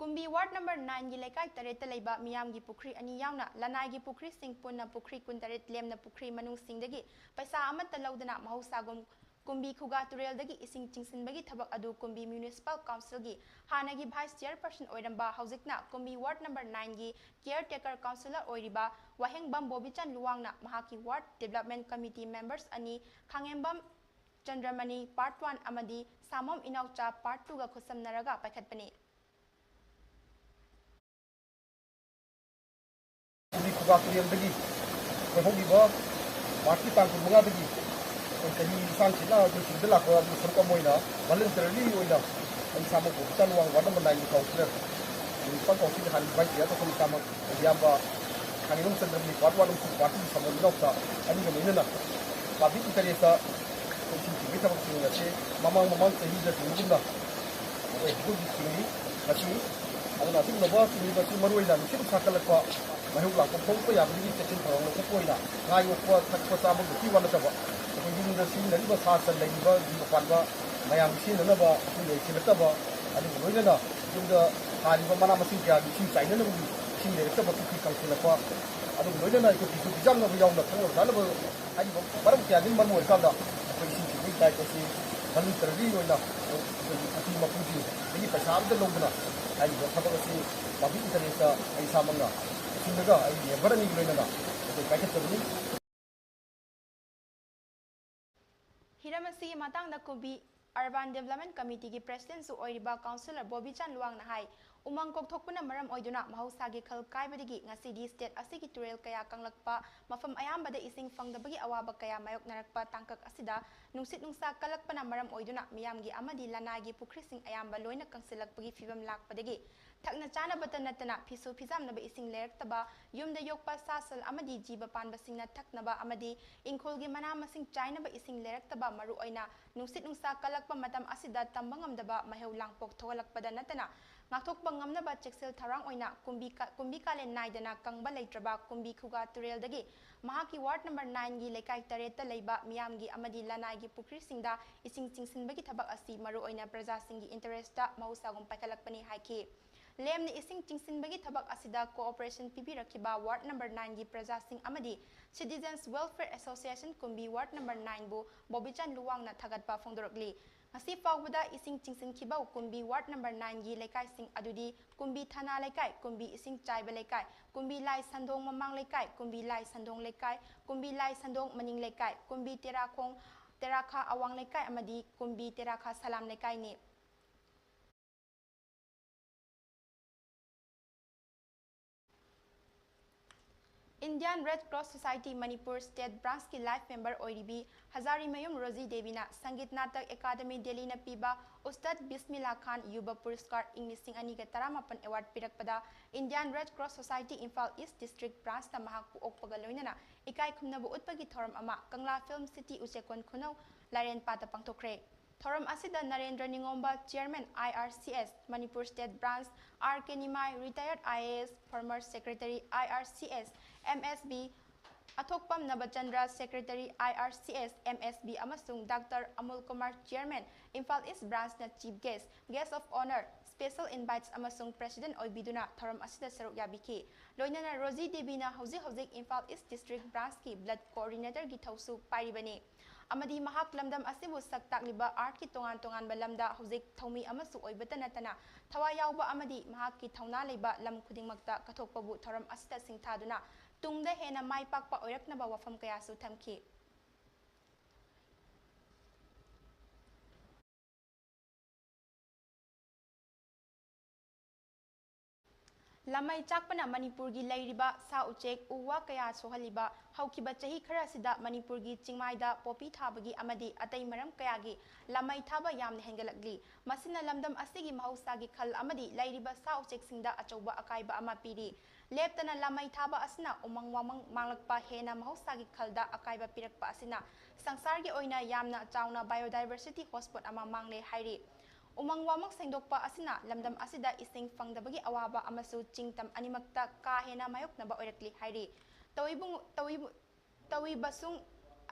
ꯀꯨꯝꯕꯤ Ward number nineꯒꯤ ꯂꯩꯀꯥꯏ ꯇꯔꯦꯠꯇ ꯂꯩꯕ ꯃꯤꯌꯥꯝꯒꯤ ꯄꯨꯈ꯭ꯔꯤ ꯑꯅꯤ ꯌꯥꯎꯅ ꯂꯅꯥꯏꯒꯤ ꯄꯨꯈ꯭ꯔꯤꯁꯤꯡ ꯄꯨꯟꯅ ꯄꯨꯈ꯭ꯔꯤ ꯀꯨꯟꯇꯔꯦꯠ ꯂꯦꯝꯅ ꯄꯨꯈ꯭ꯔꯤ ꯃꯅꯨꯡꯁꯤꯡꯗꯒꯤ ꯄꯩꯁꯥ ꯑꯃꯠꯇ ꯂꯧꯗꯅ ꯃꯍꯧꯁꯥꯒꯨꯝ ꯀꯨꯝꯕꯤ ꯈꯨꯒꯥ ꯇꯨꯔꯦꯜꯗꯒꯤ ꯏꯁꯤꯡ ꯆꯤꯡꯁꯤꯟꯕꯒꯤ ꯊꯕꯛ ꯑꯗꯨ ꯀꯨꯝꯕꯤ Municipal Councilꯒꯤ ꯍꯥꯟꯅꯒꯤ Vice Chairperson ꯑꯣꯏꯔꯝꯕ, ꯍꯧꯖꯤꯛꯅ ꯀꯨꯝꯕꯤ Ward number nineꯒꯤ Caretaker Councillor ꯑꯣꯏꯔꯤꯕ ꯋꯥꯍꯦꯡꯕꯝ ꯕꯣꯕꯤꯆꯟ ꯂꯨꯋꯥꯡꯅ ꯃꯍꯥꯛꯀꯤ Ward Development Committee members ꯑꯅꯤ ꯈꯥꯉꯦꯝꯕꯝ ꯆꯟꯗ꯭ꯔꯃꯅꯤ Part One ꯑꯃꯗꯤ ꯁꯥꯃꯣꯝ ꯏꯅꯥꯎꯆꯥ Part Twoꯒ ꯈꯨꯠꯁꯝꯅꯔꯒ ꯄꯥꯏꯈꯠꯄꯅꯤ꯫ ꯀꯨꯝꯕꯤ ꯈꯨꯒꯥ ꯇꯨꯔꯦꯜꯗꯒꯤ ꯑꯩꯈꯣꯏ ꯍꯧꯈꯤꯕ Marchꯀꯤ ꯇꯥꯡ ꯀꯨꯟꯃꯉꯥꯗꯒꯤ ꯑꯩꯈꯣꯏ ꯆꯍꯤ ꯂꯤꯁꯥꯡꯁꯤꯠꯅ ꯑꯩꯈꯣꯏ ꯁꯤꯗ ꯂꯥꯛꯄ ꯑꯗꯨ ꯁꯔꯨꯛ ꯑꯃ ꯑꯣꯏꯅ voluntarily ꯑꯣꯏꯅ ꯑꯩ ꯏꯁꯥꯃꯛꯄꯨ ꯍꯣꯁꯄꯤꯇꯥꯜ ꯋꯥꯡ Ward number nineꯒꯤ Councillor, Municipal Councilꯒꯤ ꯍꯥꯟꯅ Vice Chair ꯇꯧꯐꯝ ꯏꯁꯥꯃꯛ ꯏꯌꯥꯝꯕ ꯈꯥꯉꯦꯝꯕꯝ ꯆꯟꯗ꯭ꯔꯃꯅꯤ Part One ꯑꯃꯁꯨꯡ Part Twoꯒꯤ ꯁꯥꯃꯣꯝ ꯏꯅꯥꯎꯆꯥ ꯑꯅꯤꯒ ꯂꯣꯏꯅꯅ publicꯀꯤ ꯇꯔꯦꯠꯇ ꯑꯩꯈꯣꯏ ꯏꯁꯤꯡ ꯆꯤꯡꯕꯒꯤ ꯊꯕꯛꯁꯤꯡ ꯑꯁꯤ ꯃꯃꯥꯡ ꯃꯃꯥꯡ ꯆꯍꯤꯗ ꯆꯤꯡꯕꯒꯨꯝꯅ ꯑꯩꯈꯣꯏ ꯍꯧꯖꯤꯛ ꯍꯧꯖꯤꯛ ꯆꯤꯡꯂꯤ꯫ ꯃꯁꯤ ꯑꯗꯨꯅ ꯑꯁꯤꯒꯨꯝꯂꯕ ꯆꯤꯡꯂꯤꯕ ꯑꯁꯤ ꯃꯔꯨꯑꯣꯏꯅ ꯅꯨꯡꯁꯤꯠ ꯁꯥꯀꯠꯂꯛꯄ ꯃꯥꯌꯣꯛ ꯂꯥꯛꯄ ꯐꯣꯡꯂꯛꯄ ꯌꯥꯕꯗꯒꯤ ꯆꯦꯛꯁꯤꯟ ꯊꯧꯔꯥꯡ ꯂꯧꯈꯠꯄ ꯑꯣꯏꯅ ꯉꯥ ꯌꯣꯛꯄ, ꯊꯛꯄ, ꯆꯥꯕ ꯈꯛꯀꯤ ꯋꯥ ꯅꯠꯇꯕ ꯑꯩꯈꯣꯏ ꯌꯨꯝꯗ ꯁꯤꯖꯤꯟꯅꯔꯤꯕ ꯁꯥ ꯁꯟ ꯂꯩꯔꯤꯕ ꯖꯤꯕ ꯄꯥꯟꯕ ꯃꯌꯥꯝꯒꯤ ꯁꯤꯖꯤꯟꯅꯅꯕ ꯏꯁꯤꯡ ꯂꯩꯁꯤꯜꯂꯛꯇꯕ, ꯑꯗꯨꯒ ꯂꯣꯏꯅꯅ ꯌꯨꯝꯗ ꯊꯥꯔꯤꯕ ꯃꯅꯥ ꯃꯁꯤꯡ ꯀꯌꯥꯒꯤ ꯏꯁꯤꯡ ꯆꯥꯏꯅꯅꯕꯒꯤ ꯏꯁꯤꯡ ꯂꯩꯔꯛꯇꯕ, ꯄꯨꯈ꯭ꯔꯤ ꯀꯪꯁꯤꯜꯂꯛꯄ, ꯑꯗꯨꯒ ꯂꯣꯏꯅꯅ ꯑꯩꯈꯣꯏ ꯐꯤꯁꯨ ꯐꯤꯖꯥꯝꯅꯕ ꯌꯥꯎꯅ ꯊꯛꯅꯕ ꯆꯥꯅꯕ ꯍꯥꯏꯔꯤꯕ ꯃꯔꯝ ꯀꯌꯥꯗꯒꯤ ꯃꯔꯝ ꯑꯣꯏꯔꯀꯥꯟꯗ ꯑꯩꯈꯣꯏ ꯏꯁꯤꯡ ꯆꯤꯡꯕꯒꯤ ꯗꯥꯏꯠ ꯑꯁꯤ voluntary ꯑꯣꯏꯅ ꯑꯩꯈꯣꯏꯒꯤ ꯄꯨꯈ꯭ꯔꯤ ꯃꯄꯨꯁꯤꯡꯗꯒꯤ ꯄꯩꯁꯥ ꯑꯃꯠꯇ ꯂꯧꯗꯅ ꯍꯥꯏꯔꯤꯕ ꯊꯕꯛ ꯑꯁꯤ public interest ꯑꯩ ꯏꯁꯥꯃꯛꯅ ꯁꯤꯡꯂꯒ ꯑꯩꯒꯤ member ꯑꯅꯤꯒꯤ ꯂꯣꯏꯅꯅ ꯑꯩꯈꯣꯏ ꯄꯥꯏꯈꯠꯆꯕꯅꯤ꯫ ꯍꯤꯔꯝ ꯑꯁꯤꯒꯤ ꯃꯇꯥꯡꯗ ꯀꯨꯝꯕꯤ Urban Development Committeeꯒꯤ Presidentꯁꯨ ꯑꯣꯏꯔꯤꯕ Councillor ꯕꯣꯕꯤꯆꯥꯟ ꯂꯨꯋꯥꯡꯅ ꯍꯥꯏ, ꯎꯃꯪ ꯀꯣꯛꯊꯣꯛꯄꯅ ꯃꯔꯝ ꯑꯣꯏꯗꯨꯅ ꯃꯍꯧꯁꯥꯒꯤ ꯈꯜ ꯀꯥꯏꯕꯗꯒꯤ ꯉꯁꯤꯗꯤ state ꯑꯁꯤꯒꯤ ꯇꯨꯔꯦꯜ ꯀꯌꯥ ꯀꯪꯂꯛꯄ, ꯃꯐꯝ ꯑꯌꯥꯝꯕꯗ ꯏꯁꯤꯡ ꯐꯪꯗꯕꯒꯤ ꯑꯋꯥꯕ ꯀꯌꯥ ꯃꯥꯌꯣꯛꯅꯔꯛꯄ ꯇꯥꯡꯀꯛ ꯑꯁꯤꯗ ꯅꯨꯡꯁꯤꯠ ꯅꯨꯡꯁꯥ ꯀꯜꯂꯛꯄꯅ ꯃꯔꯝ ꯑꯣꯏꯗꯨꯅ ꯃꯤꯌꯥꯝꯒꯤ ꯑꯃꯗꯤ ꯂꯅꯥꯏꯒꯤ ꯄꯨꯈ꯭ꯔꯤꯁꯤꯡ ꯑꯌꯥꯝꯕ ꯂꯣꯏꯅ ꯀꯪꯁꯤꯜꯂꯛꯄꯒꯤ ꯐꯤꯕꯝ ꯂꯥꯛꯄꯗꯒꯤ ꯊꯛꯅ ꯆꯥꯅꯕꯇ ꯅꯠꯇꯅ ꯐꯤꯁꯨ ꯐꯤꯖꯥꯝꯅꯕ ꯏꯁꯤꯡ ꯂꯩꯔꯛꯇꯕ, ꯌꯨꯝꯗ ꯌꯣꯛꯄ ꯁꯥ ꯁꯟ ꯑꯃꯗꯤ ꯖꯤꯕ ꯄꯥꯟꯕꯁꯤꯡꯅ ꯊꯛꯅꯕ ꯑꯃꯗꯤ ꯏꯪꯈꯣꯜꯒꯤ ꯃꯅꯥ ꯃꯁꯤꯡ ꯆꯥꯏꯅꯕ ꯏꯁꯤꯡ ꯂꯩꯔꯛꯇꯕ, ꯃꯔꯨꯑꯣꯏꯅ ꯅꯨꯡꯁꯤꯠ ꯅꯨꯡꯁꯥ ꯀꯜꯂꯛꯄ ꯃꯇꯝ ꯑꯁꯤꯗ ꯇꯝꯕ ꯉꯝꯗꯕ ꯃꯍꯩ ꯂꯥꯡꯄꯣꯛ ꯊꯣꯛꯍꯜꯂꯛꯄꯗ ꯅꯠꯇꯅ ꯉꯥꯛꯊꯣꯛꯄ ꯉꯝꯅꯕ ꯆꯦꯛꯁꯤꯜ ꯊꯧꯔꯥꯡ ꯑꯣꯏꯅ ꯀꯨꯝꯕꯤ ꯀ-, ꯀꯨꯝꯕꯤ ꯀꯥꯂꯦꯟ ꯅꯥꯏꯗꯅ ꯀꯪꯕ ꯂꯩꯇ꯭ꯔꯕ ꯀꯨꯝꯕꯤ ꯈꯨꯒꯥ ꯇꯨꯔꯦꯜꯗꯒꯤ ꯃꯍꯥꯛꯀꯤ ward number nineꯒꯤ ꯂꯩꯀꯥꯏ ꯇꯔꯦꯠꯇ ꯂꯩꯕ ꯃꯤꯌꯥꯝꯒꯤ ꯑꯃꯗꯤ ꯂꯅꯥꯏꯒꯤ ꯄꯨꯈ꯭ꯔꯤꯁꯤꯡꯗ ꯏꯁꯤꯡ ꯆꯤꯡꯁꯤꯟꯕꯒꯤ ꯊꯕꯛ ꯑꯁꯤ ꯃꯔꯨꯑꯣꯏꯅ ꯄ꯭ꯔꯖꯥꯁꯤꯡꯒꯤ interestꯇ ꯃꯍꯧꯁꯥꯒꯨꯝ ꯄꯥꯏꯈꯠꯂꯛꯄꯅꯤ ꯍꯥꯏꯈꯤ꯫ ꯂꯦꯝꯅ ꯏꯁꯤꯡ ꯆꯤꯡꯁꯤꯟꯕꯒꯤ ꯊꯕꯛ ꯑꯁꯤꯗ cooperation ꯄꯤꯕꯤꯔꯛꯈꯤꯕ ward number nineꯒꯤ ꯄ꯭ꯔꯖꯥꯁꯤꯡ ꯑꯃꯗꯤ Citizens Welfare Association ꯀꯨꯝꯕꯤ ward number nineꯕꯨ ꯕꯣꯕꯤꯆꯥꯟ ꯂꯨꯋꯥꯡꯅ ꯊꯥꯒꯠꯄ ꯐꯣꯡꯗꯣꯔꯛꯂꯤ꯫ ꯉꯁꯤ ꯐꯥꯎꯕꯗ ꯏꯁꯤꯡ ꯆꯤꯡꯁꯤꯟꯈꯤꯕ ꯀꯨꯝꯕꯤ ward number nineꯒꯤ ꯂꯩꯀꯥꯏꯁꯤꯡ ꯑꯗꯨꯗꯤ ꯀꯨꯝꯕꯤ ꯊꯅꯥ ꯂꯩꯀꯥꯏ, ꯀꯨꯝꯕꯤ ꯏꯁꯤꯡ ꯆꯥꯏꯕ ꯂꯩꯀꯥꯏ, ꯀꯨꯝꯕꯤ ꯂꯥꯏ ꯁꯟꯗꯣꯡ ꯃꯃꯥꯡ ꯂꯩꯀꯥꯏ, ꯀꯨꯝꯕꯤ ꯂꯥꯏ ꯁꯟꯗꯣꯡ ꯂꯩꯀꯥꯏ, ꯀꯨꯝꯕꯤ ꯂꯥꯏ ꯁꯟꯗꯣꯡ ꯃꯅꯤꯡ ꯂꯩꯀꯥꯏ, ꯀꯨꯝꯕꯤ ꯇꯦꯔꯥꯈꯣꯡ, ꯇꯦꯔꯥꯈꯥ ꯑꯋꯥꯡ ꯂꯩꯀꯥꯏ ꯑꯃꯗꯤ ꯀꯨꯝꯕꯤ ꯇꯦꯔꯥꯈꯥ ꯁꯂꯥꯝ ꯂꯩꯀꯥꯏꯅꯤ꯫ Indian Red Cross Society Manipur State Branchꯀꯤ life member ꯑꯣꯏꯔꯤꯕꯤ ꯍꯖꯥꯔꯤꯃꯌꯨꯝ ꯔꯣꯖꯤ ꯗꯦꯕꯤꯅ ꯁꯪꯒꯤꯠ ꯅꯥꯇꯛ ꯑꯦꯀꯥꯗꯃꯤ ꯗꯦꯜꯂꯤꯅ ꯄꯤꯕ ꯎꯁꯇꯥꯗ ꯕꯤꯁꯃꯤꯜꯂꯥ ꯈꯥꯟ ꯌꯨꯕ ꯄꯨꯔꯁꯀꯥꯔ ꯏꯪ ꯂꯤꯁꯤꯡ ꯑꯅꯤꯒ ꯇꯔꯥꯃꯥꯄꯟ award ꯄꯤꯔꯛꯄꯗ Indian Red Cross Society Imphal East District Branchꯅ ꯃꯍꯥꯛꯄꯨ ꯑꯣꯛꯄꯒ ꯂꯣꯏꯅꯅ ꯏꯀꯥꯏ ꯈꯨꯝꯅꯕ ꯎꯠꯄꯒꯤ ꯊꯧꯔꯝ ꯑꯃ ꯀꯪꯂꯥ Film City ꯎꯆꯦꯛꯀꯣꯟ ꯈꯨꯅꯧ ꯂꯥꯏꯔꯦꯟꯄꯥꯠꯇ ꯄꯥꯡꯊꯣꯛꯈ꯭ꯔꯦ꯫ ꯊꯧꯔꯝ ꯑꯁꯤꯗ Narendra ꯅꯤꯉꯣꯝꯕ, Chairman, I R C S, Manipur State Branch, R K Nimai, Retired I A S, former Secretary, I R C S, M S B, ꯑꯊꯣꯛꯄꯝ ꯅꯕꯆꯟꯗ꯭ꯔ, Secretary, I R C S, M S B, ꯑꯃꯁꯨꯡ Doctor ꯑꯃꯨꯜ Kumar, Chairman, Imphal East Branch ꯅ Chief Guest, Guest of Honour, Special Invites ꯑꯃꯁꯨꯡ President ꯑꯣꯏꯕꯤꯗꯨꯅ ꯊꯧꯔꯝ ꯑꯁꯤꯗ ꯁꯔꯨꯛ ꯌꯥꯕꯤꯈꯤ꯫ ꯂꯣꯏꯅꯅ Rosie ꯗꯦꯕꯤꯅ ꯍꯧꯖꯤꯛ ꯍꯧꯖꯤꯛ ꯏꯝꯐꯥꯜ ꯏꯁ ꯗꯤꯁꯇ꯭ꯔꯤꯛ ꯕ꯭ꯔꯥꯟꯁꯀꯤ ꯕ꯭ꯂꯠ ꯀꯣꯑꯣꯔꯗꯤꯅꯦꯇꯔꯒꯤ ꯊꯧꯁꯨ ꯄꯥꯏꯔꯤꯕꯅꯤ꯫ ꯑꯃꯗꯤ ꯃꯍꯥꯛ ꯂꯝꯗꯝ ꯑꯁꯤꯕꯨ ꯁꯛ ꯇꯥꯛꯂꯤꯕ ꯑꯥꯔꯠꯀꯤ ꯇꯣꯉꯥꯟ ꯇꯣꯉꯥꯟꯕ ꯂꯝꯗ ꯍꯧꯖꯤꯛ ꯊꯧꯃꯤ ꯑꯃꯁꯨ ꯑꯣꯏꯕꯇ ꯅꯠꯇꯅ, ꯊꯋꯥꯏ ꯌꯥꯎꯕ ꯑꯃꯗꯤ ꯃꯍꯥꯛꯀꯤ ꯊꯧꯅꯥ ꯂꯩꯕ ꯂꯝ ꯈꯨꯗꯤꯡꯃꯛꯇ ꯀꯠꯊꯣꯛꯄꯕꯨ ꯊꯧꯔꯝ ꯑꯁꯤꯗ ꯁꯤꯡꯊꯥꯗꯨꯅ ꯇꯨꯡꯗ ꯍꯦꯟꯅ ꯃꯥꯏ ꯄꯥꯛꯄ ꯑꯣꯏꯔꯛꯅꯕ ꯋꯥꯐꯝ ꯀꯌꯥꯁꯨ ꯊꯝꯈꯤ꯫ ꯂꯥꯃꯩ ꯆꯥꯛꯄꯅ ꯃꯅꯤꯄꯨꯔꯒꯤ ꯂꯩꯔꯤꯕ ꯁꯥ ꯎꯆꯦꯛ, ꯎ ꯋꯥ ꯀꯌꯥ ꯁꯣꯛꯍꯜꯂꯤꯕ ꯍꯧꯈꯤꯕ ꯆꯍꯤ ꯈꯔ ꯑꯁꯤꯗ ꯃꯅꯤꯄꯨꯔꯒꯤ ꯆꯤꯡꯃꯥꯏꯗ ꯄꯣꯄꯤ ꯊꯥꯕꯒꯤ ꯑꯃꯗꯤ ꯑꯇꯩ ꯃꯔꯝ ꯀꯌꯥꯒꯤ ꯂꯥꯃꯩ ꯊꯥꯕ ꯌꯥꯝꯅ ꯍꯦꯟꯒꯠꯂꯛꯂꯤ꯫ ꯃꯁꯤꯅ ꯂꯝꯗꯝ ꯑꯁꯤꯒꯤ ꯃꯍꯧꯁꯥꯒꯤ ꯈꯜ ꯑꯃꯗꯤ ꯂꯩꯔꯤꯕ ꯁꯥ ꯎꯆꯦꯛꯁꯤꯡꯗ ꯑꯆꯧꯕ ꯑꯀꯥꯏꯕ ꯑꯃ ꯄꯤꯔꯤ꯫ ꯂꯦꯞꯇꯅ ꯂꯥꯃꯩ ꯊꯥꯕ ꯑꯁꯤꯅ ꯎꯃꯪ ꯋꯥꯃꯪ ꯃꯥꯡꯂꯛꯄ ꯍꯦꯟꯅ ꯃꯍꯧꯁꯥꯒꯤ ꯈꯜꯗ ꯑꯀꯥꯏꯕ ꯄꯤꯔꯛꯄ ꯑꯁꯤꯅ ꯁꯪꯁꯥꯔꯒꯤ ꯑꯣꯏꯅ ꯌꯥꯝꯅ ꯆꯥꯎꯅ biodiversity hotspot ꯑꯃ ꯃꯥꯡꯂꯦ ꯍꯥꯏꯔꯤ꯫ ꯎꯃꯪ ꯋꯥꯃꯪ ꯁꯦꯡꯗꯣꯛꯄ ꯑꯁꯤꯅ ꯂꯝꯗꯝ ꯑꯁꯤꯗ ꯏꯁꯤꯡ ꯐꯪꯗꯕꯒꯤ ꯑꯋꯥꯕ ꯑꯃꯁꯨ ꯆꯤꯡ ꯇꯝ ꯑꯅꯤꯃꯛꯇ ꯀꯥ ꯍꯦꯟꯅ ꯃꯥꯌꯣꯛꯅꯕ ꯑꯣꯏꯔꯛꯂꯤ ꯍꯥꯏꯔꯤ꯫ ꯇꯧꯏꯕꯨꯡ-, ꯇꯧꯏꯕꯨ-, ꯇꯧꯏꯕꯁꯨꯡ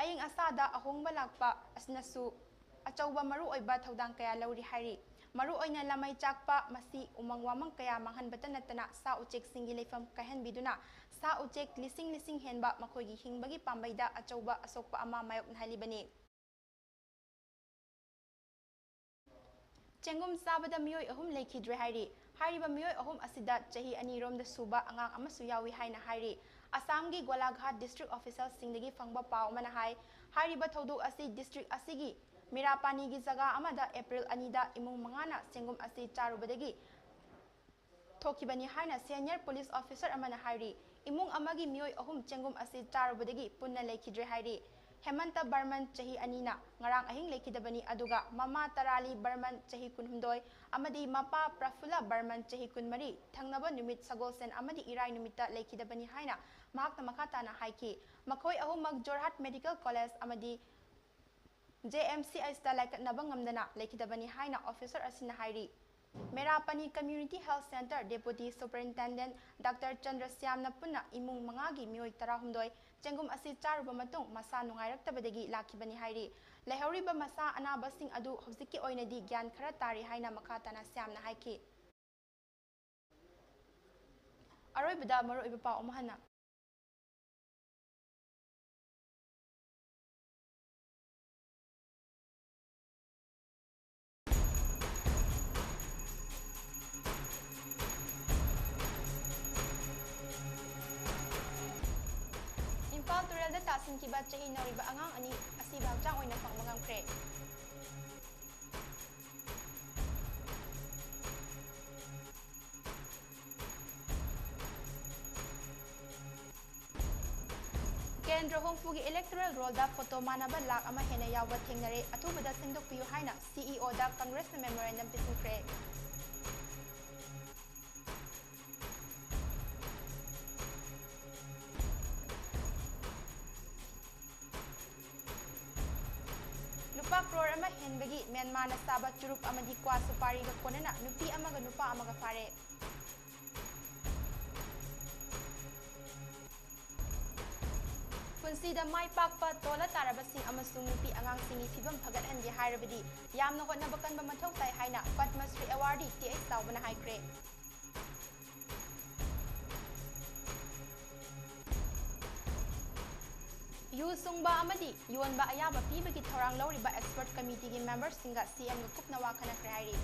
ꯑꯏꯪ ꯑꯁꯥꯗ ꯑꯍꯣꯡꯕ ꯂꯥꯛꯄ ꯑꯁꯤꯅꯁꯨ ꯑꯆꯧꯕ ꯃꯔꯨꯑꯣꯏꯕ ꯊꯧꯗꯥꯡ ꯀꯌꯥ ꯂꯧꯔꯤ ꯍꯥꯏꯔꯤ꯫ ꯃꯔꯨꯑꯣꯏꯅ ꯂꯥꯃꯩ ꯆꯥꯛꯄ ꯃꯁꯤ ꯎꯃꯪ ꯋꯥꯃꯪ ꯀꯌꯥ ꯃꯥꯡꯍꯟꯕꯇ ꯅꯠꯇꯅ ꯁꯥ ꯎꯆꯦꯛꯁꯤꯡꯒꯤ ꯂꯩꯐꯝ ꯀꯥꯏꯍꯟꯕꯤꯗꯨꯅ ꯁꯥ ꯎꯆꯦꯛ ꯂꯤꯁꯤꯡ ꯂꯤꯁꯤꯡ ꯍꯦꯟꯕ ꯃꯈꯣꯏꯒꯤ ꯍꯤꯡꯕꯒꯤ ꯄꯥꯝꯕꯩꯗ ꯑꯆꯧꯕ ꯑꯁꯣꯛꯄ ꯑꯃ ꯃꯥꯌꯣꯛꯅꯍꯜꯂꯤꯕꯅꯤ꯫ ꯆꯦꯡꯒꯨꯝ ꯆꯥꯕꯗ ꯃꯤꯑꯣꯏ ꯑꯍꯨꯝ ꯂꯩꯈꯤꯗ꯭ꯔꯦ ꯍꯥꯏꯔꯤ꯫ ꯍꯥꯏꯔꯤꯕ ꯃꯤꯑꯣꯏ ꯑꯍꯨꯝ ꯑꯁꯤꯗ ꯆꯍꯤ ꯑꯅꯤꯔꯣꯝꯗ ꯁꯨꯕ ꯑꯉꯥꯡ ꯑꯃꯁꯨ ꯌꯥꯎꯏ ꯍꯥꯏꯅ ꯍꯥꯏꯔꯤ꯫ ꯑꯁꯥꯝꯒꯤ ꯒꯣꯂꯥꯘꯥꯠ district officialꯁꯤꯡꯗꯒꯤ ꯐꯪꯕ ꯄꯥꯎ ꯑꯃꯅ ꯍꯥꯏ, ꯍꯥꯏꯔꯤꯕ ꯊꯧꯗꯣꯛ ꯑꯁꯤ district ꯑꯁꯤꯒꯤ ꯃꯤꯔꯥꯄꯥꯅꯤꯒꯤ ꯖꯒꯥ ꯑꯃꯗ April ꯑꯅꯤꯗ ꯏꯃꯨꯡ ꯃꯉꯥꯅ ꯆꯦꯡꯒꯨꯝ ꯑꯁꯤ ꯆꯥꯔꯨꯕꯗꯒꯤ ꯊꯣꯛꯈꯤꯕꯅꯤ ꯍꯥꯏꯅ senior police officer ꯑꯃꯅ ꯍꯥꯏꯔꯤ꯫ ꯏꯃꯨꯡ ꯑꯃꯒꯤ ꯃꯤꯑꯣꯏ ꯑꯍꯨꯝ ꯆꯦꯡꯒꯨꯝ ꯑꯁꯤ ꯆꯥꯔꯨꯕꯗꯒꯤ ꯄꯨꯟꯅ ꯂꯩꯈꯤꯗ꯭ꯔꯦ ꯍꯥꯏꯔꯤ꯫ ꯍꯦꯃꯟꯇ ꯕꯔꯃꯟ, ꯆꯍꯤ ꯑꯅꯤꯅ ꯉꯔꯥꯡ ꯑꯍꯤꯡ ꯂꯩꯈꯤꯗꯕꯅꯤ, ꯑꯗꯨꯒ ꯃꯃꯥ ꯇꯔꯥꯂꯤ ꯕꯔꯃꯟ, ꯆꯍꯤ ꯀꯨꯟꯍꯨꯝꯗꯣꯏ, ꯑꯃꯗꯤ ꯃꯄꯥ ꯄ꯭ꯔꯐꯨꯜꯂ ꯕꯔꯃꯟ, ꯆꯍꯤ ꯀꯨꯟꯃꯔꯤ, ꯊꯪꯅꯕ ꯅꯨꯃꯤꯠ ꯁꯒꯣꯜꯁꯦꯟ ꯑꯃꯗꯤ ꯏꯔꯥꯏ ꯅꯨꯃꯤꯠꯇ ꯂꯩꯈꯤꯗꯕꯅꯤ ꯍꯥꯏꯅ ꯃꯍꯥꯛꯅ ꯃꯈꯥ ꯇꯥꯅ ꯍꯥꯏꯈꯤ꯫ ꯃꯈꯣꯏ ꯑꯍꯨꯝꯃꯛ ꯖꯣꯔꯍꯥꯠ Medical College ꯑꯃꯗꯤ ꯖꯦ ꯑꯦꯝ ꯁꯤ ꯑꯩꯆꯇ ꯂꯥꯏꯀꯠꯅꯕ ꯉꯝꯗꯅ ꯂꯩꯈꯤꯗꯕꯅꯤ ꯍꯥꯏꯅ ꯑꯣꯐꯤꯁꯔ ꯑꯁꯤꯅ ꯍꯥꯏꯔꯤ꯫ ꯃꯦꯔꯥꯄꯅꯤ Community Health Centre Deputy Superintendent Doctor ꯆꯟꯗ꯭ꯔꯁ꯭ꯌꯥꯝꯅ ꯄꯨꯟꯅ ꯏꯃꯨꯡ ꯃꯉꯥꯒꯤ ꯃꯤꯑꯣꯏ ꯇꯔꯥꯍꯨꯝꯗꯣꯏ ꯆꯦꯡꯒꯨꯝ ꯑꯁꯤ ꯆꯥꯔꯨꯕ ꯃꯇꯨꯡ ꯃꯁꯥ ꯅꯨꯡꯉꯥꯏꯔꯛꯇꯕꯗꯒꯤ ꯂꯥꯛꯈꯤꯕꯅꯤ ꯍꯥꯏꯔꯤ꯫ ꯂꯩꯍꯧꯔꯤꯕ ꯃꯁꯥ ꯑꯅꯥꯕꯁꯤꯡ ꯑꯗꯨ ꯍꯧꯖꯤꯛꯀꯤ ꯑꯣꯏꯅꯗꯤ ꯒ꯭ꯌꯥꯟ ꯈꯔ ꯇꯥꯔꯤ ꯍꯥꯏꯅ ꯃꯈꯥ ꯇꯥꯅ ꯁ꯭ꯌꯥꯝꯅ ꯍꯥꯏꯈꯤ꯫ ꯑꯔꯣꯏꯕꯗ ꯃꯔꯨꯑꯣꯏꯕ ꯄꯥꯎ ꯑꯃꯨꯛ ꯍꯟꯅ꯫ ꯏꯝꯐꯥꯜ ꯇꯨꯔꯦꯜꯗ ꯇꯥꯁꯤꯟꯈꯤꯕ ꯆꯍꯤ ꯅꯧꯔꯤꯕ ꯑꯉꯥꯡ ꯑꯅꯤ ꯑꯁꯤꯕ ꯍꯛꯆꯥꯡ ꯑꯣꯏꯅ ꯐꯪꯕ ꯉꯝꯈ꯭ꯔꯦ꯫ ꯀꯦꯟꯗ꯭ꯔ ꯍꯨꯝꯐꯨꯒꯤ electoral rollꯗ photo ꯃꯥꯟꯅꯕ ꯂꯥꯈ ꯑꯃ ꯍꯦꯟꯅ ꯌꯥꯎꯕ ꯊꯦꯡꯅꯔꯦ, ꯑꯊꯨꯕꯗ ꯁꯦꯝꯗꯣꯛꯄꯤꯌꯨ ꯍꯥꯏꯅ C E Oꯗ Congressꯅ memorandum ꯄꯤꯁꯤꯟꯈ꯭ꯔꯦ꯫ ꯂꯨꯄꯥ ꯀ꯭ꯔꯣꯔ ꯑꯃ ꯍꯦꯟꯕꯒꯤ ꯃ꯭ꯌꯥꯟꯃꯥꯔꯅ ꯁꯥꯕ ꯆꯨꯔꯨꯞ ꯑꯃꯗꯤ ꯀ꯭ꯋꯥ ꯁꯨꯄꯥꯔꯤꯒ ꯀꯣꯟꯅꯅ ꯅꯨꯄꯤ ꯑꯃꯒ ꯅꯨꯄꯥ ꯑꯃꯒ ꯐꯥꯔꯦ꯫ ꯄꯨꯟꯁꯤꯗ ꯃꯥꯏ ꯄꯥꯛꯄ ꯇꯣꯜꯂ ꯇꯥꯔꯕꯁꯤꯡ ꯑꯃꯁꯨꯡ ꯅꯨꯄꯤ ꯑꯉꯥꯡꯁꯤꯡꯒꯤ ꯐꯤꯕꯝ ꯐꯒꯠꯍꯟꯒꯦ ꯍꯥꯏꯔꯕꯗꯤ ꯌꯥꯝꯅ ꯍꯣꯠꯅꯕ ꯀꯟꯕ ꯃꯊꯧ ꯇꯥꯏ ꯍꯥꯏꯅ ꯄꯗꯃꯁ꯭ꯔꯤ awardee ꯇꯤ ꯑꯩꯆ ꯆꯥꯎꯕꯅ ꯍꯥꯏꯈ꯭ꯔꯦ꯫ ꯌꯨ ꯁꯨꯡꯕ ꯑꯃꯗꯤ ꯌꯣꯟꯕ ꯑꯌꯥꯕ ꯄꯤꯕꯒꯤ ꯊꯧꯔꯥꯡ ꯂꯧꯔꯤꯕ expert committeeꯒꯤ memberꯁꯤꯡꯒ C Mꯒ ꯀꯨꯞꯅ ꯋꯥ ꯈꯟꯅꯈ꯭ꯔꯦ ꯍꯥꯏꯔꯤ꯫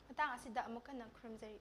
ꯃꯇꯥꯡ ꯑꯁꯤꯗ ꯑꯃꯨꯛ ꯍꯟꯅ ꯈꯨꯔꯨꯝꯖꯔꯤ꯫